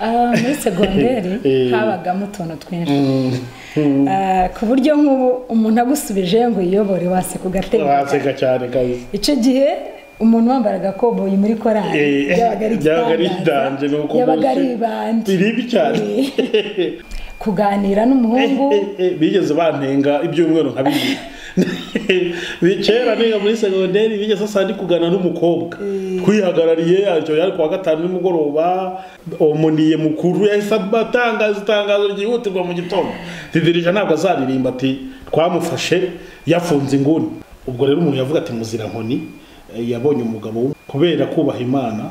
Muri segonderi habagamo utuntu twinshi ku buryo nk'ubu umuntu agusubije ngo uyobore waseka ugateka, waseka cyane kabisa. Icyo gihe umuntu wambaraga koboyi muri korali byabaga ari danje, yabaga ari ibandi ribi cyane. Kuganira n'umuhungu bigeze bantenga ibyumweru nka bibiri kera niga muri segonderi, bigeze asa ndi kugana n'umukobwa twihagarariye icyo yari kuwa gatanu nimugoroba, umuniye mukuru yahise atangaza itangazo ryihutirwa mu gitondo, tidirija ntabwo azaririmba, ati twamufashe yafunze inguni. Ubwo rero umuntu yavuga ati Muzirankoni yabonye umugabo kubera kubaha Imana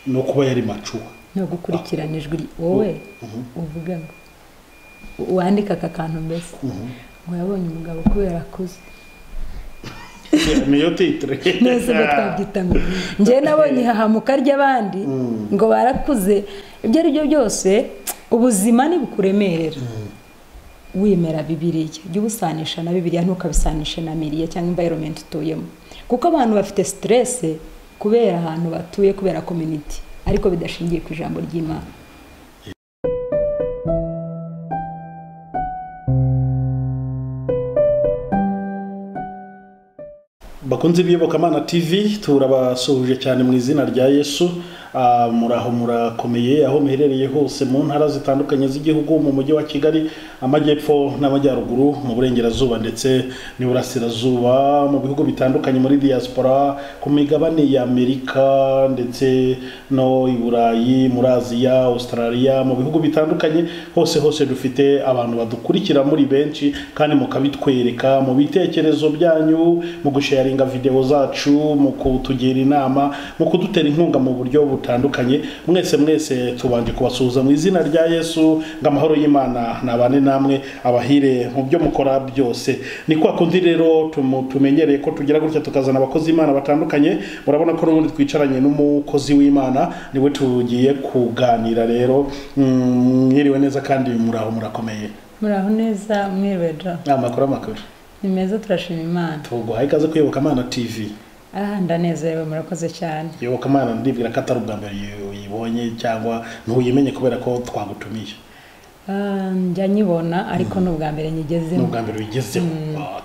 no kuba yari macuwa no gukurikirana ijwi. Wowe uvuga ngo wandika aka kantu mbese ngo yabonye umugabo kubera akuze, niyo titre nese ngo twabyita ngo njye nabonye ihahamuka ry'abandi ngo barakuze. Ibyo ari byo byose ubuzima nibukuremerera wemera Bibiliya, jya ubusanisha na Bibiliya, ntukabisanishe na miriye cyangwa environment utuyemo, kuko abantu bafite stress kubera ahantu batuye, kubera community, ariko bidashingiye ku ijambo ry'Imana. Bakunzi b'Iyobokamana TV, turabasuhuje cyane mu izina rya Yesu. Muraho murakomeye aho muherereye hose mu ntara zitandukanye z'igihugu, mu mujyi wa Kigali, amajyepfo n'amajyaruguru, mu burengerazuba ndetse n'iburasirazuba, mu bihugu bitandukanye, muri diaspora, ku migabane ya Amerika ndetse no i Burayi, muri Aziya, Australia, mu bihugu bitandukanye hose hose dufite abantu badukurikira muri benshi, kandi mukabitwereka mu bitekerezo byanyu, mu gusharinga video zacu, mu kutugira inama, mu kudutera inkunga mu buryo butandukanye. Mwese mwese tubanje kubasuhuza mu izina rya Yesu, ngo amahoro y'Imana nabane namwe, abahire mu byo mukora byose. Ni kwa kundi rero tumenyereye ko tugira gutya tukazana abakozi Imana batandukanye. Murabona ko n'ubundi twicaranye n'umukozi w'Imana, niwe tugiye kuganira rero. Mwiriwe neza kandi muraho murakomeye. Muraho neza, mwiriwe da. Amakuru amakuru ni meza, turashima Imana. Tuguhaye ikaze ku Iyobokamana TV. Ndanezerewe, murakoze cyane. Iyobokamana ndibwira ko atari ubwa mbere uyibonye cyangwa ntuyimenye kubera ko twagutumiye. Njya nyibona ariko ni ubwa mbere nyigezeho. Ni ubwa mbere uyigezeho.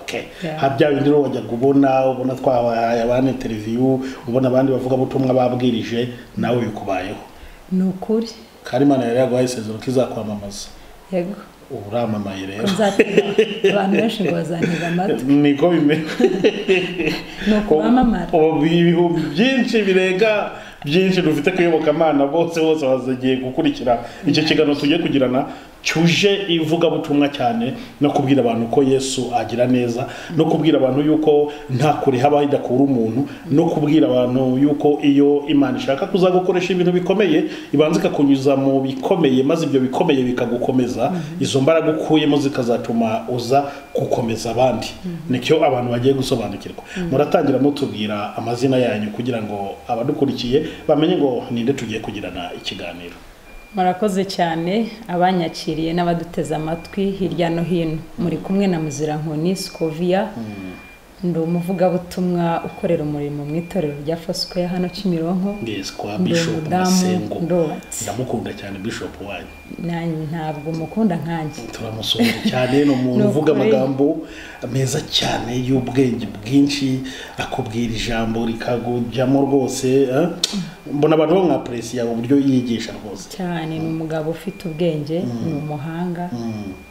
Okay. Habya bindi rero wajya kubona, ubona twabahaye abandi interview, ubona abandi bavuga butumwa babwirije, nawe bikubayeho. Ni ukuri. Kandi Imana yari yaguhaye isezerano ko izakwamamaza. Yego. Uramamaye rero. Abantu benshi ngo bazantega amatwi. Niko bimeze. Nuko bamamara. Ibihumbi byinshi birenga byinshi dufite ku Iyobokamana, bose bose bazagiye gukurikira icyo kiganiro tugiye kugirana cyuje ivugabutumwa cyane, no kubwira abantu ko Yesu agira neza, no kubwira abantu yuko nta kure haba idakura umuntu, no kubwira abantu yuko iyo Imana ishaka kuzagukoresha ibintu bikomeye ibanza ikakunyuza mu bikomeye, maze ibyo bikomeye bikagukomeza, izo mbaraga ukuyemo zikazatuma uza gukomeza abandi. Nicyo abantu bagiye gusobanukirwa. Muratangira mutubwira amazina yanyu kugira ngo abadukurikiye bamenye ngo ninde tugiye kugirana ikiganiro. Murakoze cyane abanyakiriye n'abaduteze amatwi hirya no hino. Muri kumwe na Muzirankoni Scovia, ndi umuvugabutumwa ukorera umurimo mu itorero rya Foursquare hano Kimironko. Yes, kwa Bishop Masengo. Ndamukunda cyane Bishop wanyu. Nanjye ntabwo mukunda nkanjye. Turamusuhuje cyane, ni umuntu uvuga amagambo meza cyane y'ubwenge bwinshi, akubwira ijambo rikagujyamo rwose. Mbona abantu bamwapresiya uburyo yigisha rwose. Cyane, ni umugabo ufite ubwenge, ni umuhanga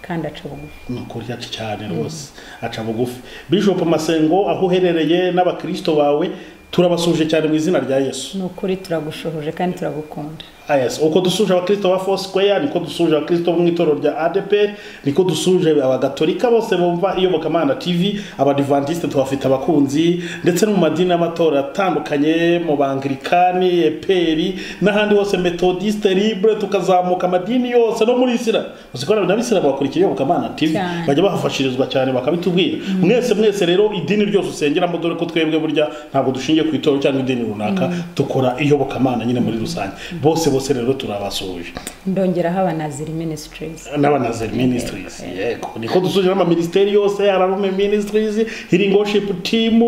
kandi aca bugufi. Ni ukuri aca cyane rwose, aca bugufi. Bishop Masengo, aho uherereye n'abakristo bawe turabasuje cyane mu izina rya Yesu. Ni ukuri turagushohoje kandi turagukunda. Yes, uko dusuje abakristo ba Foursquare, niko dusuje abakristo bo mu itorero rya ADEPR, niko dusuje abagatolika bose bumva Iyobokamana TV, abadivantiste tubafite abakunzi, ndetse no mu madini y'amatora atandukanye, mu banglikani, EPR n'ahandi hose, Methodiste, Libre, tukazamuka amadini yose no muri Islam. Uzikora n'abisilamu bakurikiye Iyobokamana TV, bajya bahafashirizwa cyane bakabitubwira. Mwese mwese rero idini ryose usengeramo, dore ko twebwe burya ntabwo dushingiye ku itorero cyangwa idini runaka, tukora Iyobokamana nyine muri rusange. Bose Bose rero turabasuhuje. Ndongeraho Abanaziri Ministries. N'Abanaziri Ministries, yego, niko dusuje n'amaministeri yose, Ararume Ministries, Healing Worship Team,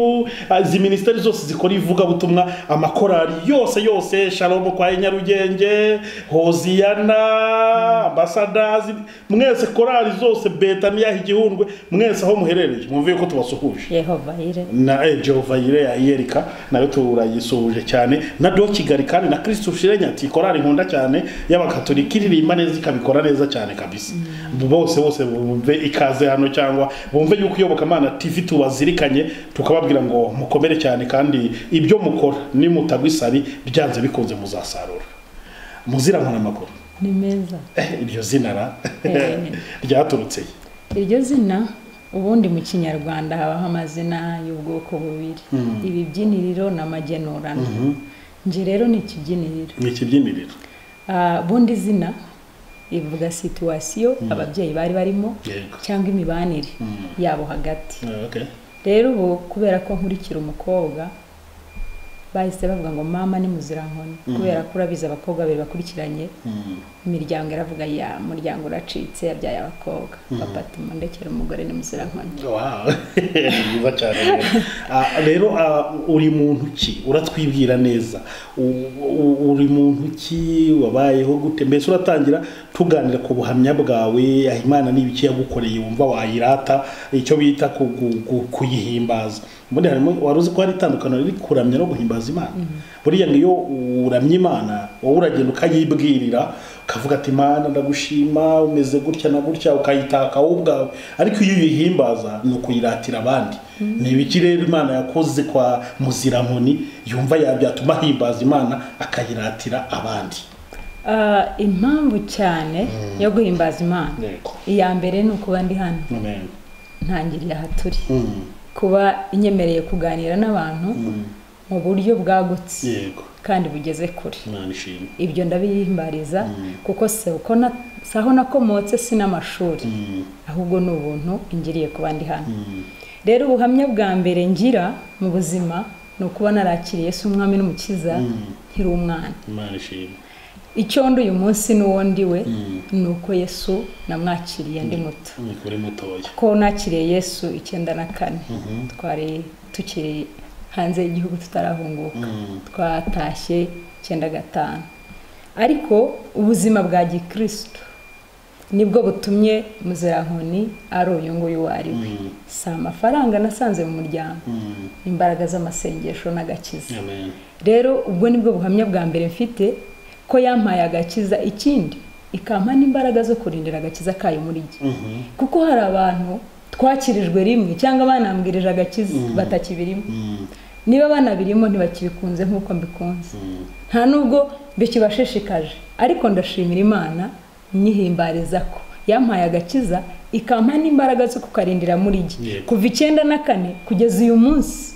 izi ministeri zose zikora ivugabutumwa, amakorali yose yose, Shalom kwa Nyarugenge, Hoziyana, Ambassadors, mwese korali zose, Betania Igihundwe, mwese aho muherereye mwumve ko tubasuhuje. Yehova Yire na Jehova Yire ya Yerika nayo turayisuhuje cyane, na Do Kigali kandi na Kristo Shirenya ati korali nkunda cyane y'abakatolika iririmba neza ikabikora neza cyane kabisa. Bose bose bumve ikaze hano, cyangwa bumve yuko Iyobokamana TV tubazirikanye, tukababwira ngo mukomere cyane kandi ibyo mukora nimutagwa isari byanze bikunze muzasarura. Muzirankona amakuru ni meza. Iryo zina ra ryaturutse? Iryo zina ubundi mu Kinyarwanda habaho amazina y'ubwoko bubiri, ibibyiniriro n'amagenurano. Nje rero ni ikibyiniriro. Ni ikibyiniriro. Bundi zina ivuga situation ababyeyi bari barimo cyangwa imibanire yabo hagati. Rero ubu kubera ko nkurikira umukobwa bahise bavuga ngo mama ni Muzirankoni, kubera ko urabizi abakobwa babiri bakurikiranye, imiryango iravuga ya muryango uracitse yabyaye abakobwa, papa ati mundekere umugore ni Muzirankoni. Wow, byiza cyane. Rero uri muntu ki? Uratwibwira neza, uri muntu ki, wabayeho gute? Mbese uratangira tuganira ku buhamya bwawe, aho Imana n'ibiki yagukoreye wumva wayirata, icyo bita kuyihimbaza. Ubundi harimo, wari uzi ko hari itandukaniro riri kuramya no guhimbaza Imana? Buriya ngo iyo uramya Imana wowe uragenda ukayibwirira, ukavuga ati Imana ndagushima umeze gutya na gutya, ukayitaka wowe ubwawe. Ariko iyo uyihimbaza ni ukuyiratira abandi. Ni ibiki rero Imana yakoze kwa Muzirankoni yumva yabyatuma ahimbaza Imana akayiratira abandi? Impamvu cyane yo guhimbaza Imana, iya mbere ni ukuba ndi hano, ntangiriye aha turi, kuba inyemereye kuganira n'abantu mu buryo bwagutse kandi bugeze kure. Ibyo ndabihimbariza kuko se uko saho nakomotse si n'amashuri, ahubwo ni ubuntu ingiriye kuba ndi hano. Rero ubuhamya bwa mbere ngira mu buzima ni ukuba narakiriye Yesu umwami n'umukiza nkiri umwana. Icyo ndi uyu munsi n'uwo ndiwe ni uko Yesu namwakiriye ndi muto. Ko nakiriye Yesu 94, twari tukiri hanze y'igihugu tutarahunguka, twatashye 95. Ariko ubuzima bwa gikristo nibwo butumye Muzirankoni ari uyu nguyu wari we. Si amafaranga nasanze mu muryango, imbaraga z'amasengesho n'agakiza. Rero ubwo nibwo buhamya bwa mbere mfite ko yampaye agakiza, ikindi ikampa n'imbaraga zo kurindira agakiza kayo muri jye. Kuko hari abantu twakirijwe rimwe cyangwa banambwirije agakiza batakibirimo. Niba banabirimo ntibakibikunze nk'uko mbikunze, nta nubwo bikibashishikaje. Ariko ndashimira Imana nyihimbariza ko yampaye agakiza ikampa n'imbaraga zo kukarindira muri jye kuva 94 kugeza uyu munsi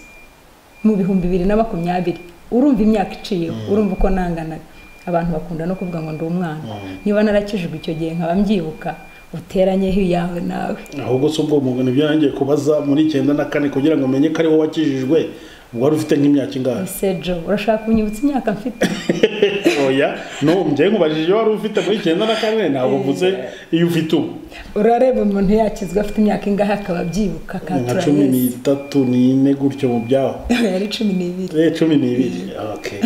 mu 2020. Urumva imyaka iciyeho, urumva uko nanganaga. Abantu bakunda no kuvuga ngo ndi umwana. Niba narakijijwe icyo gihe nkaba mbyibuka, uteranyeho iyawe nawe. Ahubwo se ubwo umuntu nibyo nangiye kubaza muri 94 kugira ngo menye ko ari wowe wakijijwe, wari ufite nk'imyaka ingahe? Ese Jo, urashaka kunyibutsa imyaka mfite? Oya, no njye nkubajije iyo wari ufite muri 94, ntabwo mvuze iyo ufite ubu. Urareba umuntu yakizwa afite imyaka ingahe akaba abyibuka akatura Yesu? Nka 13 n'ine gutyo mu byaho. Yari 12. 12. Okay.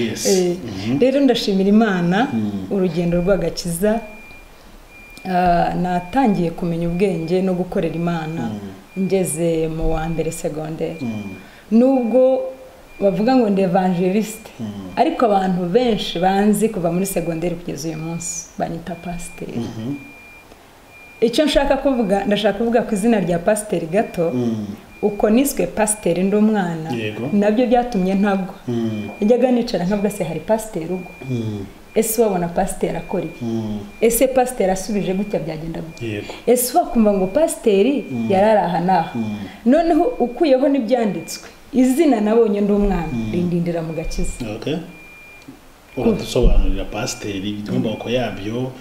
Yes. Rero ndashimira Imana urugendo rw'agakiza. Natangiye kumenya ubwenge no gukorera Imana ngeze mu wa mbere secondaire. Nubwo bavuga ngo ndi evangeliste, ariko abantu benshi banzi kuva muri secondaire kugeza uyu munsi banyita pasiteri. Icyo nshaka kuvuga, ndashaka kuvuga ku izina rya pasiteri gato. Uko niswe pasiteri ndi umwana, nabyo byatumye ntagwa. Njyaga nicara nkavuga se hari pasiteri ugwa? Ese wabona pasiteri akora ibi? Ese pasiteri asubije gutya byagenda gute? Ese wakumva ngo pasiteri yarari aha n'aha? Noneho ukuyeho n'ibyanditswe, izina nabonye ndi umwana rindindira mu gakiza. Uradusobanurira pasiteri inkomoko yabyo?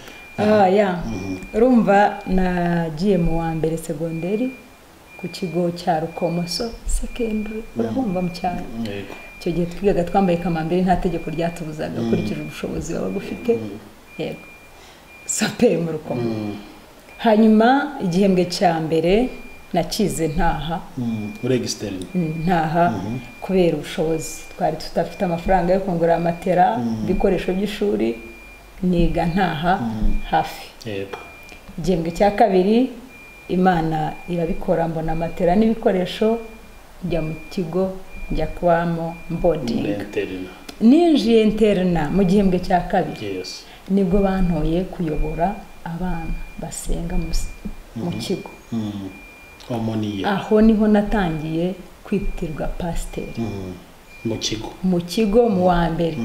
Urumva nagiye mu wa mbere segonderi ku kigo cya Rukomoso secondary, urahumva mu cyaro. Icyo gihe twigaga twambaye kamambiri, nta tegeko ryatubuzaga, ukurikije ubushobozi wabaga ufite. Yego, sape mu Rukomo. Hanyuma igihembwe cya mbere nakize ntaha. Muri externe? Ntaha kubera ubushobozi twari tudafite amafaranga yo kungura matera, ibikoresho by'ishuri, niga ntaha hafi. Yego. Igihembwe cya kabiri Imana irabikora, mbona matera n'ibikoresho, njya mu kigo, njya kubamo boarding. Interna. Ninjiye interna mu gihembwe cya kabiri. Yes. Nibwo bantoye kuyobora abana basenga mu kigo. Omoniye. Aho niho natangiye kwitirwa pasiteri. Mu kigo. Mu kigo mu wa mbere.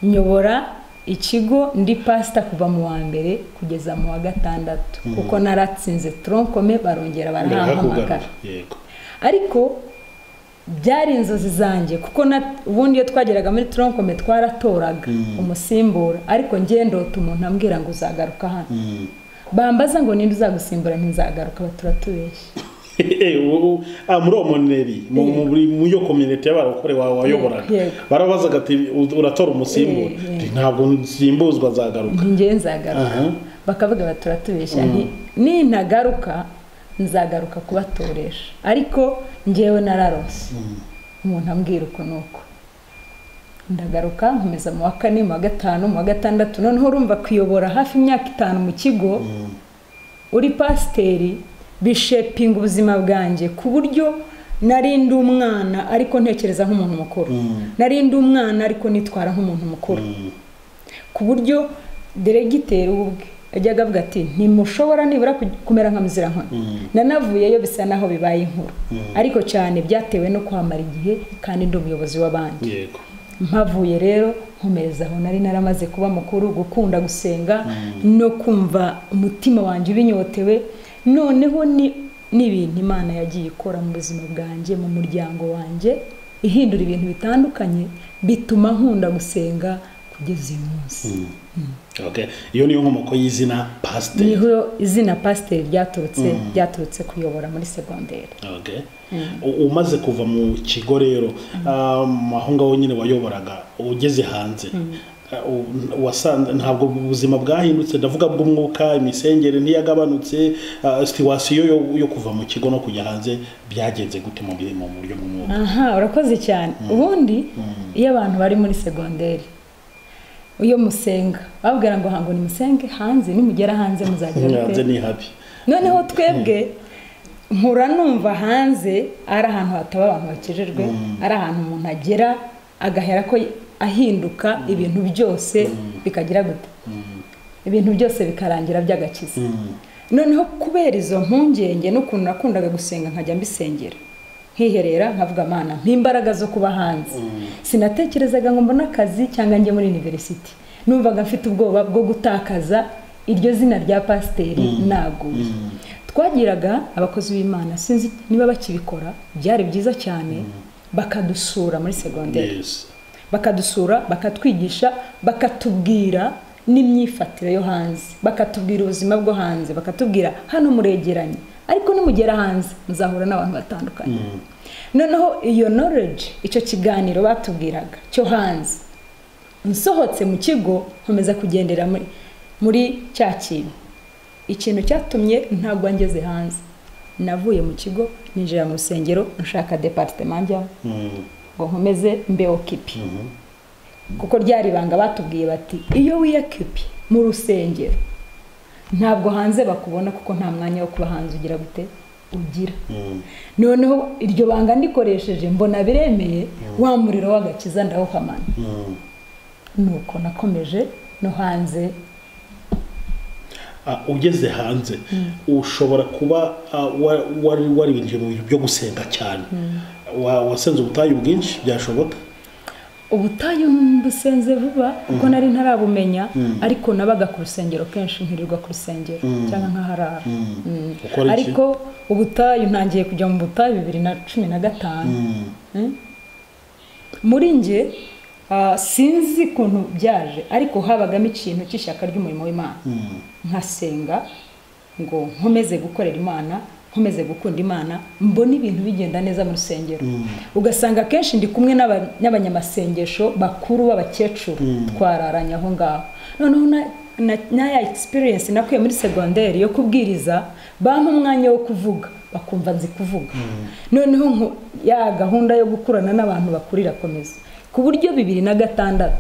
Nyobora ikigo ndi pasita kuva mu wa mbere kugeza mu wa gatandatu, kuko naratsinze tronc commun, barongera barahampamagara. Yego. Ariko byari inzozi zanjye, kuko ubundi iyo twageraga muri tronc commun twaratoraga umusimbura, ariko njye ndota umuntu ambwira ngo uzagaruka hano. Bambaza ngo ninde uzagusimbura, ntinzagaruka, baturatubeshye. Muri omoneri mu yo community y'abarokore wayoboraga barabazaga ati uratora umusimbura, ntabwo nsimbuzwa nzagaruka. Njye nzagaruka. Bakavuga baturatubeshya, nti nintagaruka nzagaruka kubatoresha. Ariko njyewe nararose umuntu ambwira uko nuko ndagaruka, nkomeza mu wa kane, mu wa gatanu, mu wa gatandatu. Noneho urumva kuyobora hafi imyaka 5 mu kigo uri pasiteri bishepinga ubuzima bwanjye, ku buryo narindi umwana ariko ntekereza nk'umuntu mukuru, narindi umwana ariko nitwara nk'umuntu mukuru, ku buryo diregiteri ubwe ajyaga avuga ati ntimushobora nibura kumera nka Muzirankoni. Nanavuyeyo bisa naho bibaye inkuru, ariko cyane byatewe no kwamara igihe kandi ndi umuyobozi w'abandi. Yego. Mpavuye rero nkomereza aho nari naramaze kuba mukuru, gukunda gusenga no kumva umutima wanjye ubinyotewe. Noneho ni n'ibintu Imana yagiye ikora mu buzima bwanjye, mu muryango wanjye, ihindura ibintu bitandukanye, bituma nkunda gusenga kugeza uyu munsi. Okay. Iyo niyo nkomoko y'izina pasiteri. Niho izina pasiteri ryaturutse, ryaturutse kuyobora muri segonderi. Okay. Umaze kuva mu kigo rero, aho ngaho nyine wayoboraga, ugeze hanze, wasanze ntabwo ubuzima bwahindutse, ndavuga bw'umwuka, imisengere ntiyagabanutse, situation yo kuva mu kigo no kujya hanze byagenze gute mu buryo bw'umwuka? Aha, urakoze cyane. Ubundi iyo abantu bari muri segonderi, iyo musenga babwira ngo hango ni musenge hanze, nimugera hanze muzagira hanze ni habi. Noneho twebwe nkura numva hanze ari ahantu hataba abantu bakijejwe, ari ahantu umuntu agera agahera ko ahinduka, ibintu byose bikagira gute, ibintu byose bikarangira by'agakiza. Noneho kubera izo mpungenge n'ukuntu nakundaga gusenga nkajya mbisengera, nkiherera nkavuga Mana mpimbaraga zo kuba hanze. Sinatekerezaga ngo mbone akazi cyangwa njye muri university, numvaga mfite ubwoba bwo gutakaza iryo zina rya pasiteri naguye. Twagiraga abakozi b'Imana, sinzi niba bakibikora, byari byiza cyane, bakadusura muri segonderi. Bakadusura, bakatwigisha, bakatubwira n'imyifatire yo hanze, bakatubwira ubuzima bwo hanze, bakatubwira hano muregeranye, ariko nimugera hanze muzahura n'abantu batandukanye. Noneho iyo knowledge, icyo kiganiro batubwiraga cyo hanze, nsohotse mu kigo nkomeza kugendera muri cya kintu. Ikintu cyatumye ntabwo ngeze hanze, navuye mu kigo ninjira mu rusengero nshaka departement njyamo ngo nkomeze mbe okipi, kuko ryari banga batubwiye bati iyo wiyakipi mu rusengero ntabwo hanze bakubona, kuko nta mwanya wo kuba hanze ugira gute ugira. Noneho iryo banga ndikoresheje mbona biremeye, wa muriro w'agakiza ndawuhamana. Nuko nakomeje no hanze. Ugeze hanze ushobora kuba wari winjiye mu bintu byo gusenga cyane, wasenze ubutayu bwinshi byashoboka? Ubutayu mbusenze vuba kuko nari ntarabumenya, ariko nabaga ku rusengero kenshi, nkirirwa ku rusengero cyangwa nkaharara. Ariko ubutayu ntangiye kujya mu butayu 2015. Muri nge sinzi kuntu byaje, ariko habagamo ikintu cy'ishyaka ry'umurimo w'Imana, nkasenga ngo nkomeze gukorera Imana Nkomeze gukunda Imana, mbona ibintu bigenda neza mu rusengero. Ugasanga kenshi ndi kumwe n'abanyamasengesho bakuru b'abakecuru, twararanye aho ngaho. Noneho na ya experience nakuye muri secondaire yo kubwiriza, bampa umwanya wo kuvuga, bakumva nzi kuvuga. Noneho ya gahunda yo gukurana n'abantu bakuru irakomeza. Ku buryo 2006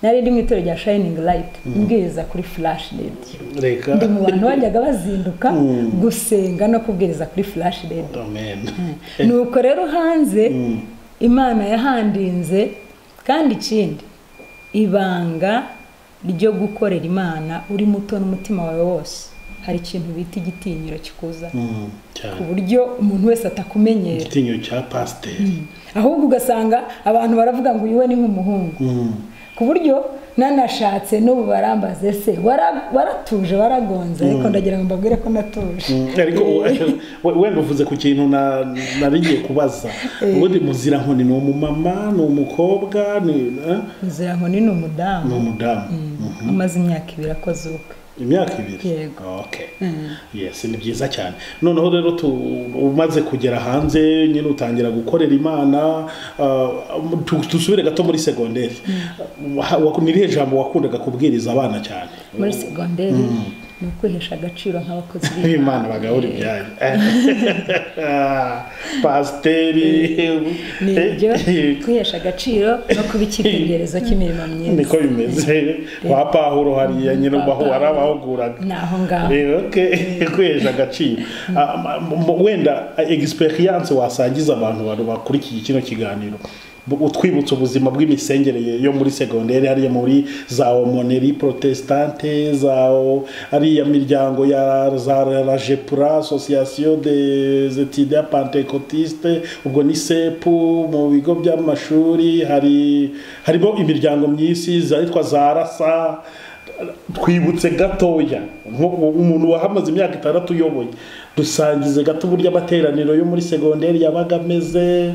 nari ndi mu itorero rya Shining Light, mbwiriza kuri Flash Radio. Ndi mu bantu bajyaga bazinduka gusenga no kubwiriza kuri Flash Radio. Amen. Nuko rero hanze Imana yahandinze. Kandi ikindi, ibanga ryo gukorera Imana uri muto n'umutima wawe wose, hari ikintu bita igitinyiro kikuza, ku buryo umuntu wese atakumenyera. Igitinyiro cya pasiteri. Ahubwo ugasanga abantu baravuga ngo uyu we ni nk'umuhungu, ku buryo nanashatse n'ubu barambaze se waratuje waragonze, ariko ndagira ngo mbabwire ko natuje. Ariko wenda uvuze ku kintu nari ngiye kubaza. Ubundi Muzirankoni ni umumama, ni umukobwa, ni Muzirankoni ni umudamu. Ni umudamu. Amaze imyaka 2 akoze ubukwe. Imyaka 2? Yego. Okay. Yes, ni byiza cyane. Noneho rero umaze kugera hanze nyine utangira gukorera Imana, tusubire gato muri secondaire. Ni irihe jambo wakundaga kubwiriza abana cyane? Muri secondaire ni ukwihesha agaciro nk'abakozi b'Imana bagahora ibyayo. Pasiteri ni ibyo, kwihesha agaciro no kuba icyitegererezo cy'imirimo myiza. Niko bimeze. Kwa Pawulo hariya nyine ubaho warabahuguraga. Naho ngaho. Kwihesha agaciro. Wenda experience wasangiza abantu bakurikiye kino kiganiro, utwibutsa ubuzima bw'imisengere yo muri secondaire, hariya muri za Omoneri protestante, za ariya miryango ya za Rajepura, Association des étudiants pentecôtistes, ubwo ni sepu mu bigo by'amashuri, harimo imiryango myinshi zitwa za Rasa. Twibutse gatoya umuntu wahamaze imyaka 6 uyoboye, dusangize gato uburyo amateraniro yo muri secondaire yabaga ameze,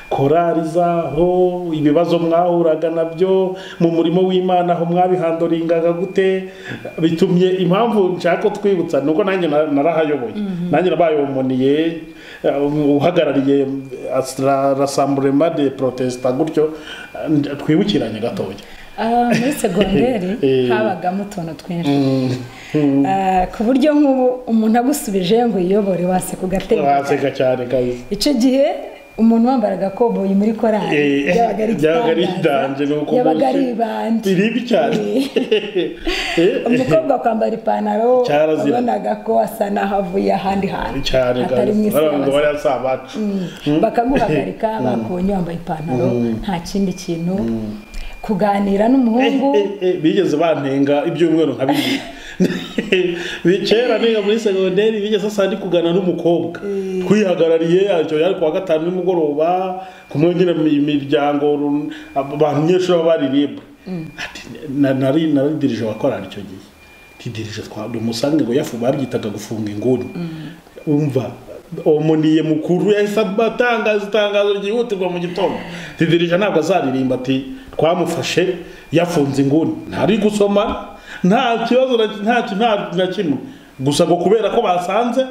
korari zaho, ibibazo mwahuraga nabyo mu murimo w'Imana, aho mwabihandoringaga gute. Bitumye impamvu nshaka twibutsa nuko nanjye narahayoboye, nanjye nabaye umoniye uhagarariye Rassemblement des Protestants gutyo. Twibukiranye gatoya. Muri secondaire habagamo utuntu twinshi, ku buryo nk'ubu umuntu agusubije ngo yiyobore waseka ugateka, waseka cyane kabisa. Icyo gihe umuntu wambaraga koboyi muri korali byabaga ari yabaga ari ibandi ribi cyane. Umukobwa kwambara ipantaro wabonaga ko asa naho avuye ahandi hantu atari mu isi, bakaguhagarika bakubonye wambaye ipantaro nta kindi kintu. Kuganira n'umuhungu bigeze bantenga ibyumweru nka bibiri kera niga muri secondaire, bigeze asa ndi kugana n'umukobwa twihagarariye, icyo yari kuwa 5 nimugoroba, kumwe nyine imiryango abanyeshuri baririmba. Ati nari dirije wa korali icyo gihe, tidirije twa umusange ngo yafu babyitaga gufunga inguni. Umva omuniye mukuru yahise atangaza itangazo ryihutirwa mu gitondo, tidirije ntabwo azaririmba, ati twamufashe yafunze inguni, ntari gusoma, nta kibazo nta kimwe, gusa ngo kubera ko basanze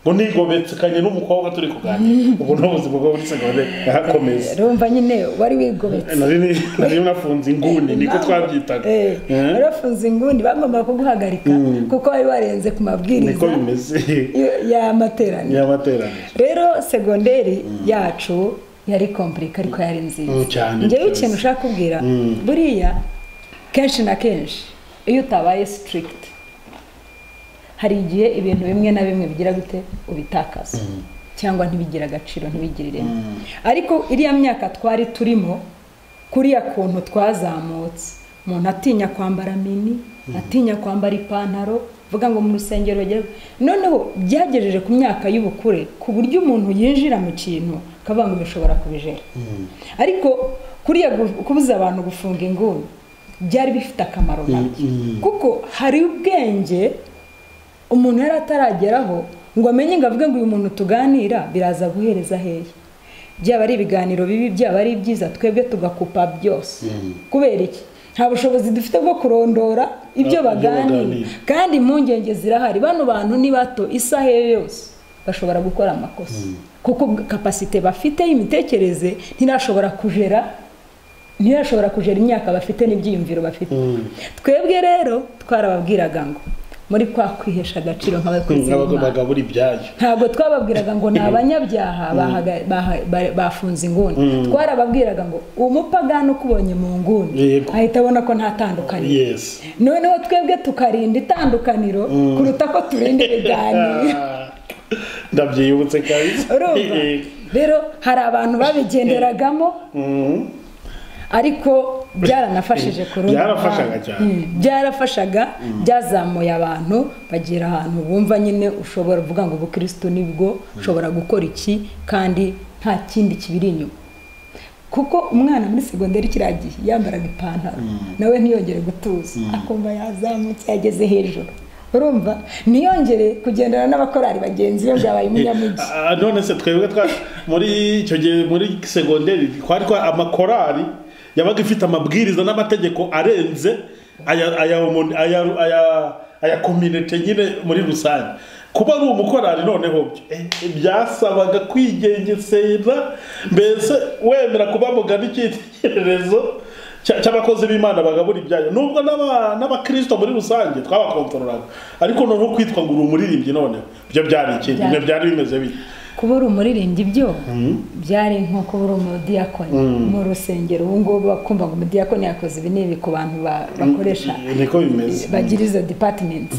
ngo nigobetsekanye n'umukobwa turi kuganira. Ubwo n'ubuzima bwo muri secondaire yakomeza. Urumva nyine wari wigobetse. Nari nafunze inguni, niko twabyitaga. Warafunze inguni, bagomba kuguhagarika kuko wari warenze ku mabwiriza. Niko bimeze. Y'amateraniro. Y'amateraniro. Rero secondaire yacu yari komplika ariko yari nziza. Njyewe ikintu ushaka kubwira, buriya kenshi na kenshi iyo utabaye strict hari igihe ibintu bimwe na bimwe bigira gute ubitakaza, cyangwa ntibigira agaciro, ntibigire ireme. Ariko iriya myaka twari turimo, kuriya kuntu twazamutse, umuntu atinya kwambara mini, atinya kwambara ipantaro, vuga ngo mu rusengero bagere. Noneho byagejeje ku myaka y'ubukure, ku buryo umuntu yinjira mu kintu akavuga ngo bishobora kubijera. Ariko kuriya kubuza abantu gufunga inguni byari bifite akamaro nabyo, kuko hari ubwenge umuntu yari atarageraho ngo amenye ngo avuge ngo uyu muntu tuganira biraza guhereza hehe. Byaba ari ibiganiro bibi, byaba ari ibyiza, twebwe tugakupa byose. Kubera iki? Nta bushobozi dufite bwo kurondora ibyo baganira, kandi impungenge zirahari. Bano bantu ni bato, isaha yose bashobora gukora amakosa kuko kapasite bafite y'imitekerereze ntirashobora kujera imyaka bafite n'ibyiyumviro bafite. Twebwe rero twarababwiraga ngo muri kwa kwihesha agaciro nk'abakozi b'Imana, ntabwo twababwiraga ngo ni abanyabyaha bafunze inguni. Twarababwiraga ngo umupagani ukubonye mu nguni ahita abona ko nta tandukaniro. Noneho twebwe tukarinda itandukaniro kuruta ko turinda ibiganiro. Ndabyibutse kabisa. Rero hari abantu babigenderagamo, ariko byaranafashije ku rundi, byarafashaga cyane, byarafashaga, byazamuye abantu bagira ahantu bumva nyine ushobora kuvuga ngo ubukristo nibwo ushobora gukora iki kandi nta kindi kibiri inyuma. Kuko umwana muri segonderi kiragiye yambaraga ipantaro nawe ntiyongere gutuza, akumva yazamutse yageze hejuru. Urumva ntiyongere kugendana n'abakorari bagenzi be byabaye umunyamugi. None se twebwe muri icyo gihe muri segonderi twari amakorari yabaga ifite amabwiriza n'amategeko arenze aya community nyine muri rusange. Kuba ari umukorari noneho byasabaga kwigengesera, mbese wemera kuba mugana icyitegererezo cy'abakozi b'Imana bagabura ibyayo, nubwo n'abakristo muri rusange twabakontorolaga, ariko noneho kwitwa ngo uri umuririmbyi noneho byo byari ikindi, ibyo byari bimeze bite? Kuba uri umuririmbyi byo byari nko kuba uri umudiyakoni mu rusengero. Ubu ngubu bakumva ngo umudiyakoni yakoze ibi n'ibi ku bantu bakoresha, niko bimeze, bagira izo department.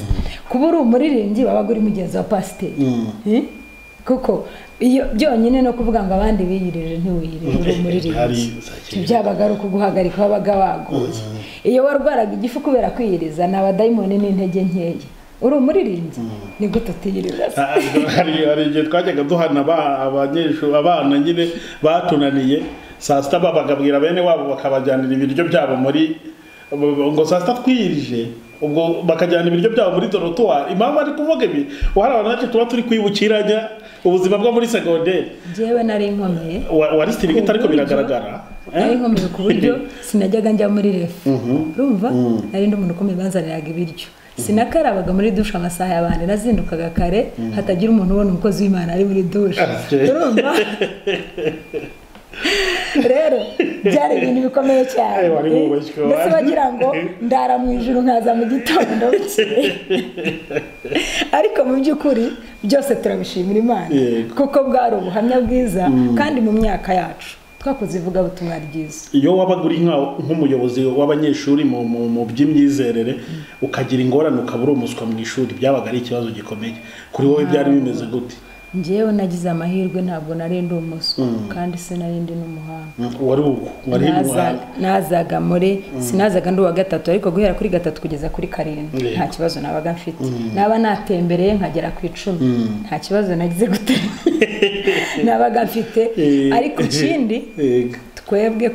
Kuba uri umuririmbyi wabaga uri mugenzi wa pasiteri, kuko iyo byonyine no kuvuga ngo abandi biyirije ntiwiyirije uri umuririmbyi, byabaga ari ukuguhagarika, wabaga waguye. Iyo warwaraga igifu kubera kwiyiriza, ni abadayimoni n'intege nkeya. Uri umuririmbyi ni gute utiyiriza? Hari igihe twajyaga duhana abanyeshuri, abana nyine batunaniye saa sita, babagabwira bene wabo bakabajyanira ibiryo byabo muri ngo saa sita twiyirije, ubwo bakajyana ibiryo byabo muri dorotwari. Impamvu ari kuvuga ibi, hari abantu benshi tuba turi kwibukiranya ubuzima bwo muri segonderi. Njyewe nari nkomeye, wari stirigita ariko biragaragara nari nkomeye ku buryo sinajyaga njya muri refu. Urumva nari ndi umuntu ukomeye, banzaniraga ibiryo, sinakarabaga muri dushe amasaha y'abandi, nazindukaga kare hatagira umuntu ubona umukozi w'Imana ari muri dushe. Urumva rero byari ibintu bikomeye cyane, mbese bagira ngo ndara mu ijuru nkaza mu gitondo. Ariko mu by'ukuri byose turabishimira Imana kuko bwari ubuhamya bwiza, kandi mu myaka yacu twakoze ivugabutumwa ryiza. Iyo wabaga uri nk'umuyobozi w'abanyeshuri mu by'imyizerere ukagira ingorane ukaba uri umuswa mu ishuri, byabaga ari ikibazo gikomeye kuri wowe. Byari bimeze gute? Njyewe nagize amahirwe, ntabwo nari ndi umuswa kandi sinari ndi n'umuhanga. Wari uko wari umuhanga? Nazaga muri sinazaga ndi uwa gatatu, ariko guhera kuri 3 kugeza kuri 7 nta kibazo nabaga mfite. Naba natembereye nkagera ku 10 nta kibazo nagize gute nabaga mfite. Ariko ikindi twebwe